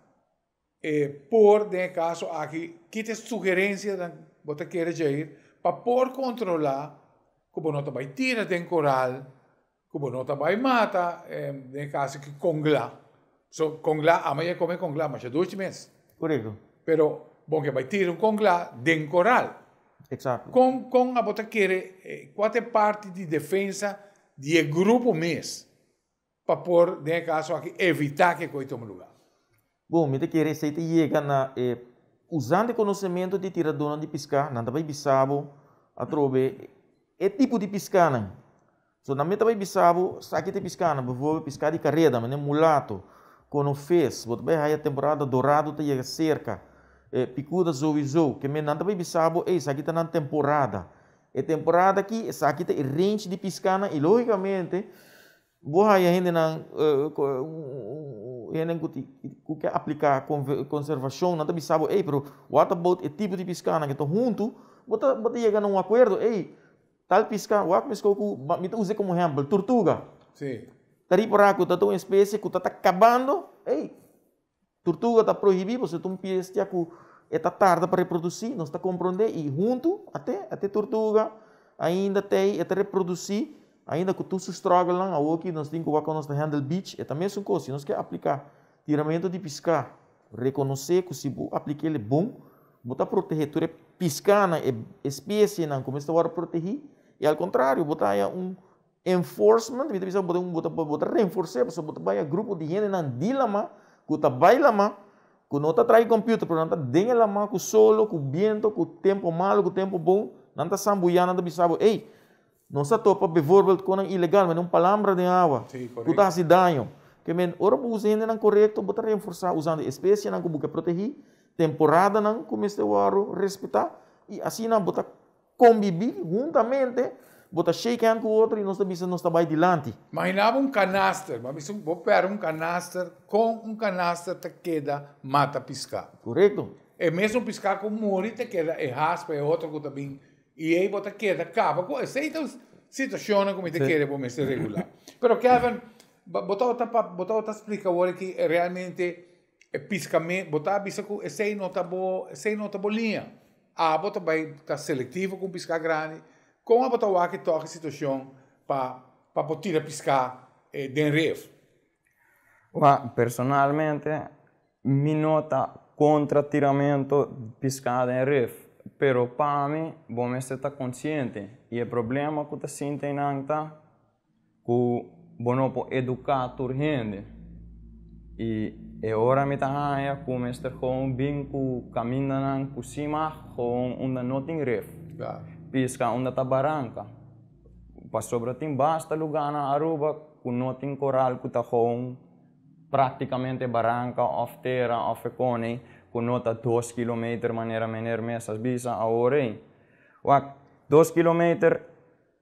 e por den e kaso aki kita e sugerensianan bo ta kere Jair pa por kontrolá ku bo no ta bai tira den koral, ku bo no ta bai mata den e kaso aki konglá. So konglá ama ya kome konglá masha dushi mes. Korekto. Pero bo ke bai tira un konglá den koral. Eksakto. Kon kon abo ta kere kua ta e parti di defensa di e grupo mes pa por den e kaso aki evitá ke koi tuma lugá? Bon, mi ta kere esei ta yega na e usando e konosementu di tiradónan di piská, nan ta bai bisa bo atrobe e tipo di piskánan. So nan mi ta bai bisa bo esaki ta e piskánan, bivoorbeeld piská di kareda, manera mulato, konofes, bo ta bai haya temporada dorado ta yega serka, e pikuda souiso, ke men nan ta bai bisa bo, ey esaki ta nan temporada. E temporada aki esaki ta e range di piskánan i lógikamente Bo haya hendenan hendenan ku ku ke apliká konservashon nan ta bisa bo ey pero what about e tipo di piskanan ke ta huntu bo ta bo ta yega na un akuerdo ey tal piska wak meskos ku mi ta usa komo ehèmpel turtuga ta ripará ku ta ta un espesie ku ta ta kabando ey turtuga ta prohibí pasobra ta un bestia ku e ta tarda pa reprodusí nos ta komprondé i huntu ate ate turtuga ainda t'ei e ta reprodusí ainda ku tur su struggle-nan awoki nos tin ku wak kon nos ta handle beach e ta mesun kos si nos ke apliká tiramentu di piská rekonosé ku si bo aplik'el e bon bo ta protehé tur e piskánan e espesienan ku mester wòrdu protehí i al kontrario bo ta haña un Enforcement, mi ta bisa bo ta bo ta bo ta renfors'é pasobra bo ta bai a grupo di hendenan di lama ku ta bai lama ku no ta trai computer pero nan ta den e lama ku solo ku biento ku tempo malo ku tempo bon nan ta sambuyá nan ta bisa bo ey nos a topa bijvoorbeeld konan ilegal mane un palambra den awa ku ta hasi daño ke men ora bo usa hendenan korekto bo ta renforsá usando espesienan ku bo ke protegí temporadanan ku mester wòrdu respetá i asina bo ta Conbibi huntamente, bo ta shake hand cu otro y nos ta bisa nos ta bay dilanti. Imagina bo un canaster, bo a bisa bo perde un canaster, con un canaster ta keda mata pisca? Correcto. E mesun pisca cu muri ta keda e haspa e otro cu ta bin y ey bo ta keda caba cu esey ta un situacionnan cu mi ta kere bo mester regula. Pero Kevin, bo tabata bo tabata splica awor aki realmente E piscamento, bo ta bisa cu esey no ta bo, esey no ta bo liña. Abo ta bay ta selectivo cu un pisca grandi. Con abo ta wak e toki e situacion pa pa bo tira pisca den ref? Wa, personalmente mi no ta contra tiramento pisca den ref, pero pa mi bo mester ta consciente y e problema cu ta sinti eynan ta Ku bo no por eduká tur hende. I e ora mi ta haña ku mester gewoon bin ku kamindanan ku si mag gewoon unda no tin ref. Piska unda ta baranka. Pasobra tin basta lugá na Aruba ku no tin koral ku ta gewoon. Práktikamente baranka òf tera òf e kone ku no ta 2 kilometer manera mener mes a bisa awor ei. Wak, 2 kilometer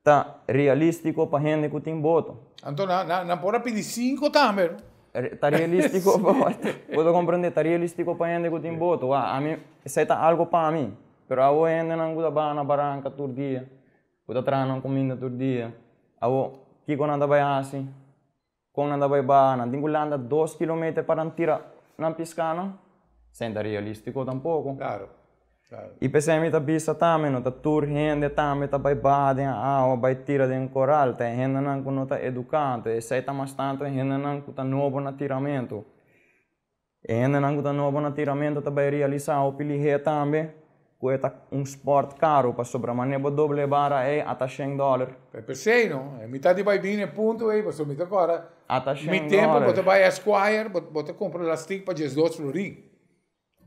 ta realístiko pa hende ku tin boto. Anto, nan por a pidi 5 tambe, no? Ta realístiko, bo komprondé, ta realístiko pa hende ku tin boto. Wak, ami, esei ta algu pa mi. Pero awo hendenan ku ta baha na baranka tur dia, ku ta traha nan kuminda tur dia. Awo, kiko nan ta bai hasi? Kon nan ta bai baha? Nan tin ku landa 2 kilometer pa nan tira nan piská, no? Esei no ta realístiko tampoko. I p'esei mi ta bisa tambe, no ta tur hende tambe ta bai baha den awa, bai tira den koral. Ta hendenan ku no ta eduká, esei ta mas tantu hendenan ku ta nobo na tiramentu. E hendenan ku ta nobo na tiramentu ta bai realisá hopi lihé tambe ku e ta un sport karu, pasobra manera bo doble bara ei ata $100. P'esei, no? E mitat di bai bini e punto ei, pasobra mi ta kòrda Ata 100 mi tempu dòler. Bo ta bai Esquire, bo ta kumpra lastik pa 12 florin.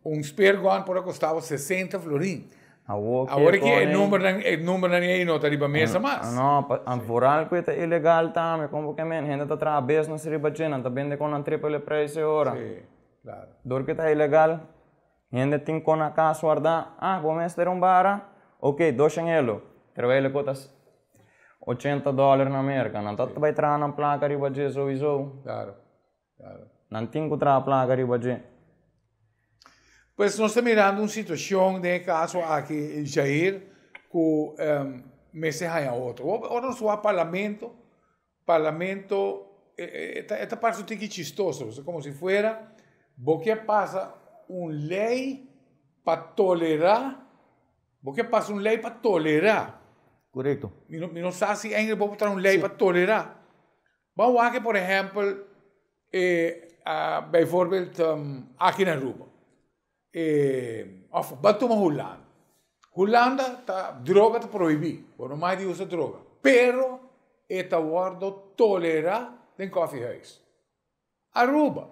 Un speargun por a kosta 60 florin. Awor Awor ku e numbernan ei no ta riba mesa mas. No, vooral ku ta ilegal tambe, komo ke men, hende ta traha business riba dje, nan ta bende ku nan triple prijs ora. Si, klaro. Dor ku ta ilegal, hende tin kon na kas guardá, ah, bo mester un bara? Ok, 200 elo. Terwijl e ta $80 na Amérika. Nan ta bai traha nan plaka riba dje sowieso. Klaro, klaro. Nan tin ku traha plaka riba dje. Pues nos ta mirando un situashon den kaso aki, Jair, ku mester haña otro. Ora nos wak parlamento, parlamento ta parse un tiki chistoso, komo si fuera, bo ke pasa un lei pa tolerá, bo ke pasa un lei pa tolerá. Korekto. Mi no sa si eigenlijk bo por un lei pa tolerá. Ban wak, por ehèmpel, bijvoorbeeld aki na Aruba. Òf ban tuma Hulanda. Hulanda ta droga ta prohibí. Bo no mag di usa droga. Pero e ta wòrdu tolerá den koffiehuis. Aruba.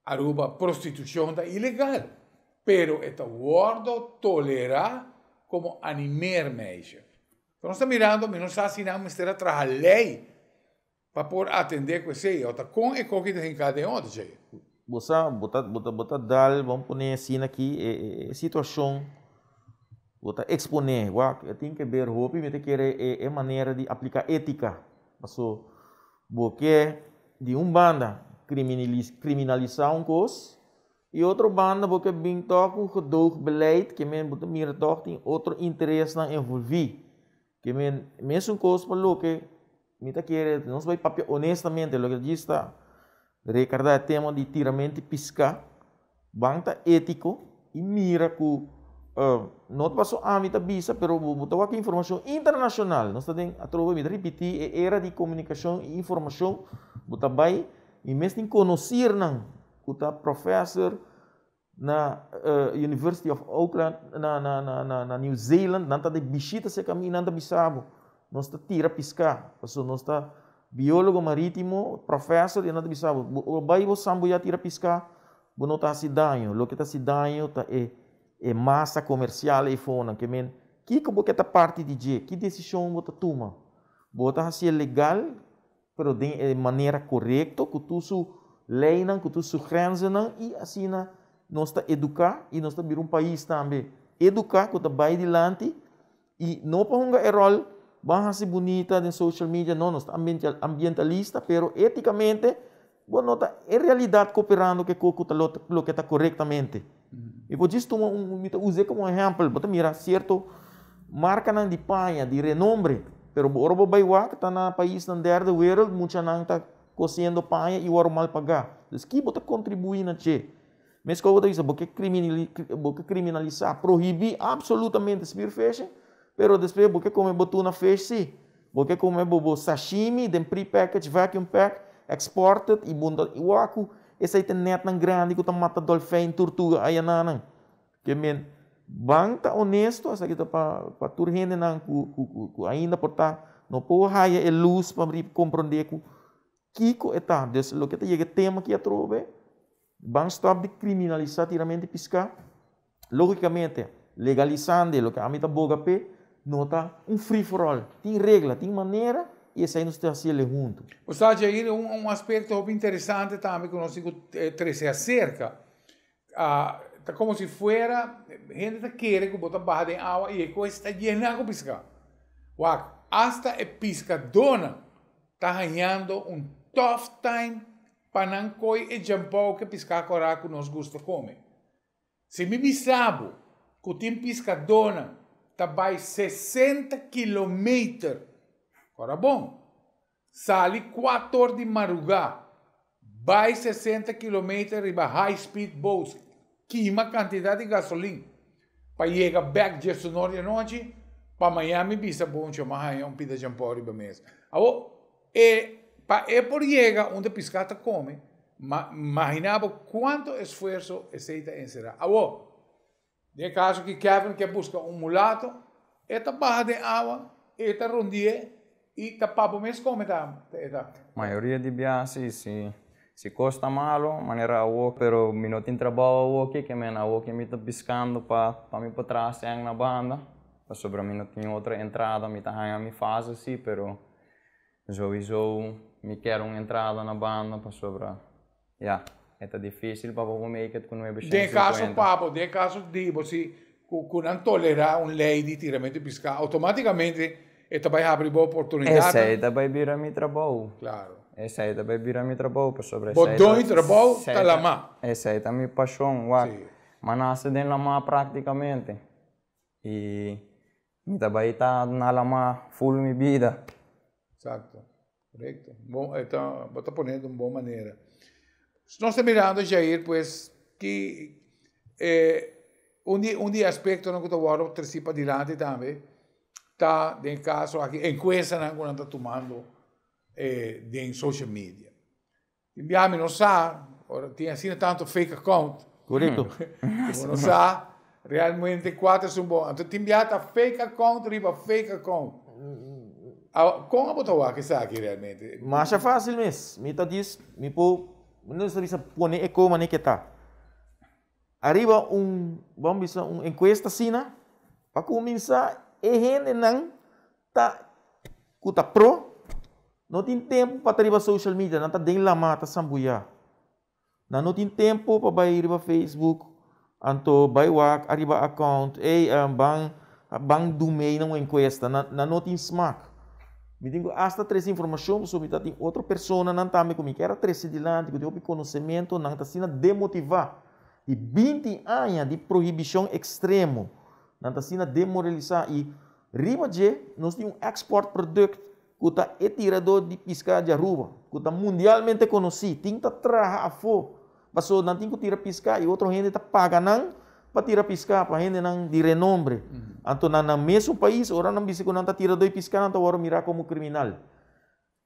Aruba prostitushon ta ilegal. Pero e ta wòrdu tolerá komo animeermeisje. Nos ta mirando, mi no sa si nan mester a traha lei pa por atendé ku esei. Ta kon e kos ta hinká den otro, che. Bosa, bota, bota, bota dal, vamos poner assim aqui, e situação, bota exponer, wak, tem que ver hopi, me te quer é maneira de aplicar ética. Paso, porque di un banda kriminalisá un kos, i otro banda porque bin toch un gedoogbeleid, ke men bo ta mira toch tin otro interesnan envolví. Ke men mesun kos pa loke mi ta kere, nos bai papia honestamente, loke ta rekordá e tema di tiramentu di piská, ban ta étiko i mira ku no paso ami ta bisa, pero bo ta wak informashon internashonal. Nos ta den atrobe, mi ta ripití, e era di komunikashon i informashon, bo ta bai i mes tin konosínan ku ta professor na University of Auckland na New Zealand, nan ta di bishita serka mi, nan ta bisa bo, nos ta tira piská, paso nos ta biólogo marítimo, professor, i nan ta bisa bo, bo bai bo sambuyá tira piská, bo no ta hasi daño, loke ta hasi daño ta e masa komersial ei fonan, ke men, kiko bo ke ta parti di dje, ki desishon bo ta tuma, bo ta hasié legal, pero den e manera korekto, ku tur su leinan, ku tur su grenzennan, i asina nos ta eduká i nos ta bira un pais tambe eduká ku ta bai dilanti i no pa hunga e ròl ban hasi bunita den social media, no, nos ta ambientalista, pero étikamente bo no ta en realidat kooperando ku ku ta loke ta korektamente. I por djis tuma un, mi ta us'é komo ehèmpel, bo ta mira sierto markanan di paña di renombre, pero ora bo bai wak ta na paisnan derde wereld muchanan ta kosiendo paña i wòrdu mal pagá. Dus ki bo ta kontribuí na dje? Meskos bo ta bisa bo ke kriminalisá, prohibí absolutamente spearfishing, pero despues bo ke kome bo tuna fish sí. Bo ke kome bo sashimi den pre-packaged, vacuum pack, exported i bunda i wak esei ta netnan grandi ku ta mata dolfijn, tortuga ayanan. Ke men ban ta honesto, esaki ta pa tur hendenan ku ainda por ta no por haya e lus pa komprondé ku kiko e ta. Dus loke ta yega tema aki atrobe, ban stòp di kriminalisá tiramentu di piská. Lógikamente, legalisando loke ami ta boga p'e, no ta un free for all. Tin regla, tin manera. i esei nos ta hasiel huntu. Osea, Jair, un aspekto hopi interesante tambe ku nos tin ku trese aserka, ta komo si fuera hende ta kere ku bo ta baha den awa i e kos ta yena ku piská. Wak, asta e piskadónan ta hañando un tough time pa nan koi e djampou ku e piská kòrá ku nos gusta kome. Si mi bisa bo ku tin piskadónan ta bai 60 kilometer, ora bon, sali 4 or di marugá, bai 60 kilometer riba high speed boats, kima kantidat di gasolin, pa yega bèk 11 or di anochi, pa mañan mi bisa bo un chama haña un pida djampou riba mesa. Awor, e pa e por yega unda piská ta kome, ma imaginá bo kuantu esfuerso esei ta enserá. Awor, den e kaso ki Kevin ke buska un mulato, e ta baha den awa, e ta rondi'é i ta pa bo mes kome ta e ta. Mayoria di bia si, si si kos ta malo, manera awor, pero mi no tin trabou awor ki, ke men awor ki mi ta biskando pa pa mi por traha sèn na banda, pasobra mi no tin otro entrada, mi ta haña mi fase si, pero Sowieso mi kier un entrada na banda pasobra ya e ta dificil pa bo por make it cu Den caso 950. pa bo, den caso di bo si cu nan tolera un ley di tiramento di pisca automaticamente e ta bay habri bo oportunidadnan. Esey ta bay bira mi trabou. Claro. Esey ta bay bira mi trabou pasobra Bo esey doño ta trabou ta lama. Esey ta mi pasion wak. Si. M'a nace den lama practicamente y Mi ta bai ta na lama full mi bida. Exacto, correcto. Bon, e ta, bo ta pone di un bon manera. Nos ta mirando, Jair, pues, ki un di, un di e aspectonan cu ta worde treci padilanti tambe ta den e caso aki encuestanan cu nan ta tumando den social media. Tin biaha mi no sa, ora tin asina tanto fake account. Correcto. Bo no sa realmente cua ta esun bon. Anto tin biaha ta fake account riba fake account. Con abo ta wak esaki realmente? Masha facil mes. Mi ta dis, mi por, mi no ta bisa pone e co manera ke ta. Ariba un, ban bisa un encuesta asina, pa cuminsa e hendenan ta ku ta pro no tin tempu pa ta riba social media, nan ta den lama ta sambuyá. Nan no tin tempu pa bai riba Facebook anto bai wak ariba account ey ban ban dumei na un encuesta, nan nan no tin smak. Mi tin ku asta trese informashon pasobra mi ta tin otro personanan tambe ku mi kier a trese dilanti ku tin hopi konosementu nan ta asina demotivá di 20 aña di prohibishon ekstremo nan ta asina demoralisá i Riba dje nos tin un export product ku ta e tiradó di piská di Aruba, ku ta mundialmente konosí. Tin ta traha afó, paso nan tin ku tira piská i otro hende ta paga nan pa tira piská, pa hendenan di renombre. Anto na nan mesun pais ora nan bisa ku nan ta tiradó di piská nan ta wòrdu mirá komo kriminal.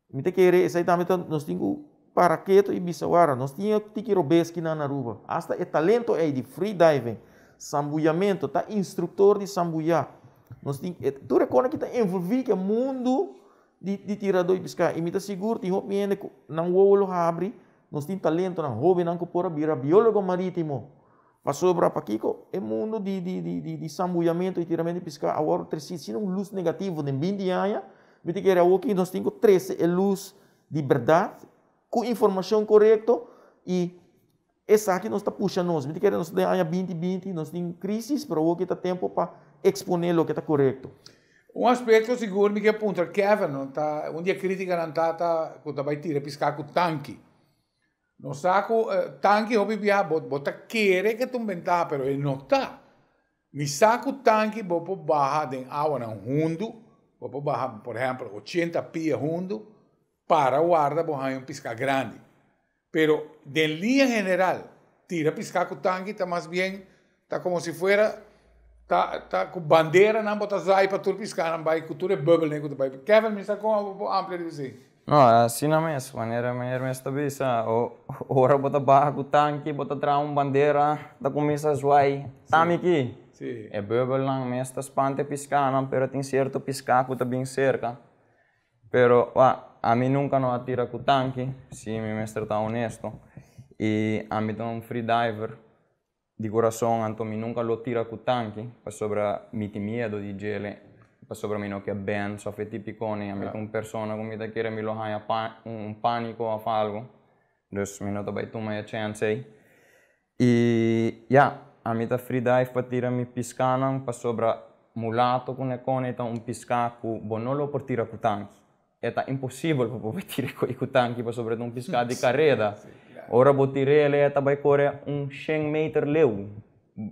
Mi ta kere esei tambe ta nos tin ku para ketu i bisa wara nos tin e tiki robes kinan na Aruba. Asta e talento ei di free diving, sambuyamento, ta instruktor di sambuyá. Nos tin e tur e kosnan ki ta envolví ku e mundu di di tiradó i piská. I mi ta sigur tin hopi hende ku nan wowo lo habri, nos tin talentonan, hóbennan ku por a bira biólogo marítimo. Pasobra pakiko e mundu di di di di di sambuyamento i tiramento di piská awor trese asina un lus negativo den 20 aña? Mi ta kere awoki nos tin ku trese e lus di bèrdat ku informashon korekto i esaki nos ta pusha nos. Mi ta kere nos ta den aña 2020, nos tin krisis pero awoki ta tempu pa eksponé loke ta korekto. Un aspekto sigur mi ke puntra Kevin, no ta un di e kritikanan ta ta ku ta bai tira piská ku tanki. Nos sa ku tanki hopi bia bo bo ta kere ke ta un bentaha pero e no ta. Mi sa ku tanki bo por baha den awanan hundu, bo por baha por ehempel 80 pia hundu para warda bo haña un piská grandi. Pero den liña general tira piská ku tanki ta mas bien ta komo si fuera ta ta ku banderanan bo ta zai pa tur piskanan bai ku tur e bubbelnan ku ta bai. Kevin mi sa kon bo por amplia riba esei. No, asina mes, manera meneer mes ta bisa, ora bo ta baha ku tanki, bo ta traha un bandera, ta kuminsá zwai, tami ki. E bubbelnan mes ta spanta e piskanan, pero tin sierto piská ku ta bin serka. Pero, wak, ami nunka no a tira ku tanki, si mi mester ta honesto, i ami ta un free diver di kurason, anto mi nunka lo tira ku tanki, pasobra mi tin miedu di djele. Pasobra mi no ke bens of e tipikonan. Ami ta un persona ku mi ta kere mi lo haña un pániko of algu. Dus mi no ta bai tuma e chèns ei. I ya, ami ta free dive pa tira mi piskanan pasobra mulato ku nekone ta un piská ku bo no lo por tira ku tanki. E ta imposibel pa bo bai tira e ku tanki pasobra e ta un piská di kareda. Ora bo tir'el e ta bai kore un shen meter leu.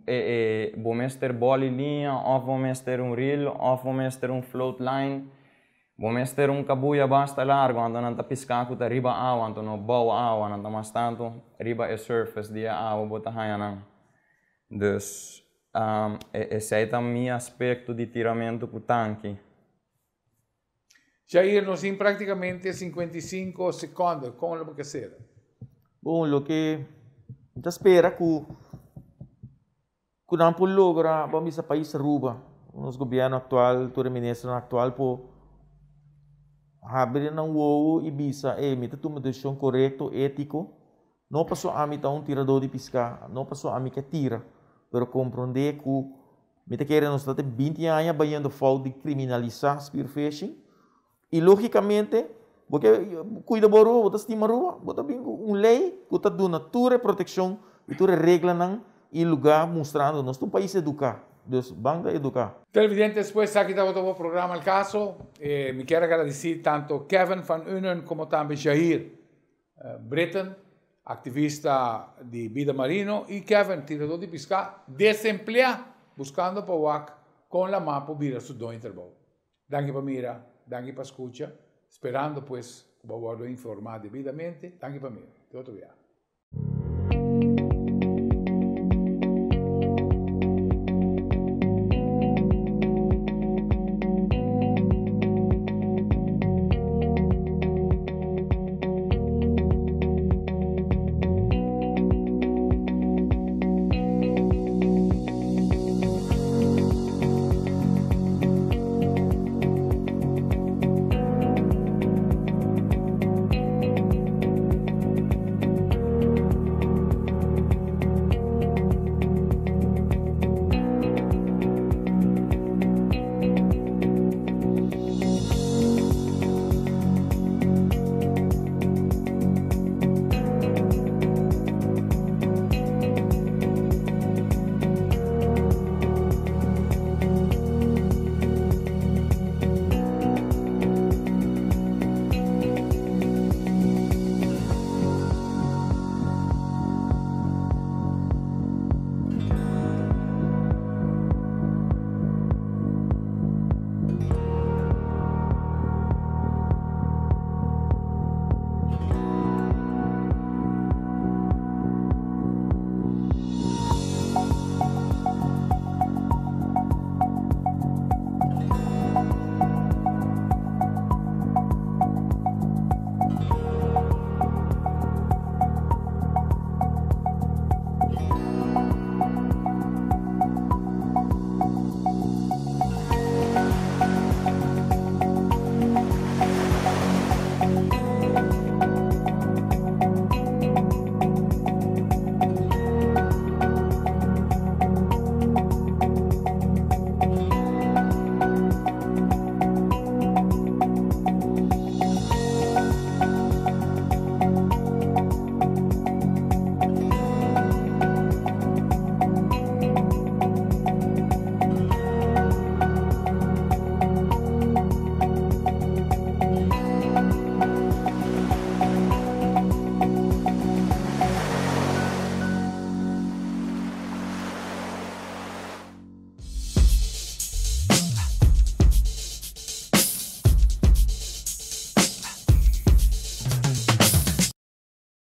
E e bo mester bòli liña òf bo mester un ril òf bo mester un float line. Bo mester un kabuya basta largu anto nan ta piská ku ta riba awa anto no bou awa nan ta mas tantu riba e surface di e awa bo ta haña nan. Dus esei ta mi aspekto di tiramentu ku tanki. Jair, nos tin praktikamente 55 sekònde, kon lo bo ke sera? Bon, loke mi ta spera ku Ku nan por logra, bo a bisa pais Aruba, nos gobierno actual, tur e ministernan actual por habri nan wowo y bisa, ey, mi ta tuma decision corecto, etico, no paso ami ta un tirador di pisca, no paso ami ke tira, pero comprende cu mi ta kere nos ta tin binti aña bayendo fout di criminalisa spearfishing y logicamente bo ke cuida bo Aruba, bo ta stima Aruba, bo ta bin cu un ley cu ta duna tur e proteccion y tur e reglanan y lugar mustrando nos ta un pais educa, dus ban ta educa. Televidentes, pues aki tabata bo programa El Caso. Mi kier a gradeci tanto Kevin van Unen como tambe Jair Britten, activista di bida marino, y Kevin, tirador di pisca, desemplea, buscando pa wak con la por bira su doño trabou. Danki pa mira, danki pa scucha, sperando pues cu bo a wordo informa debidamente. Danki pa mira. Te otro biaha.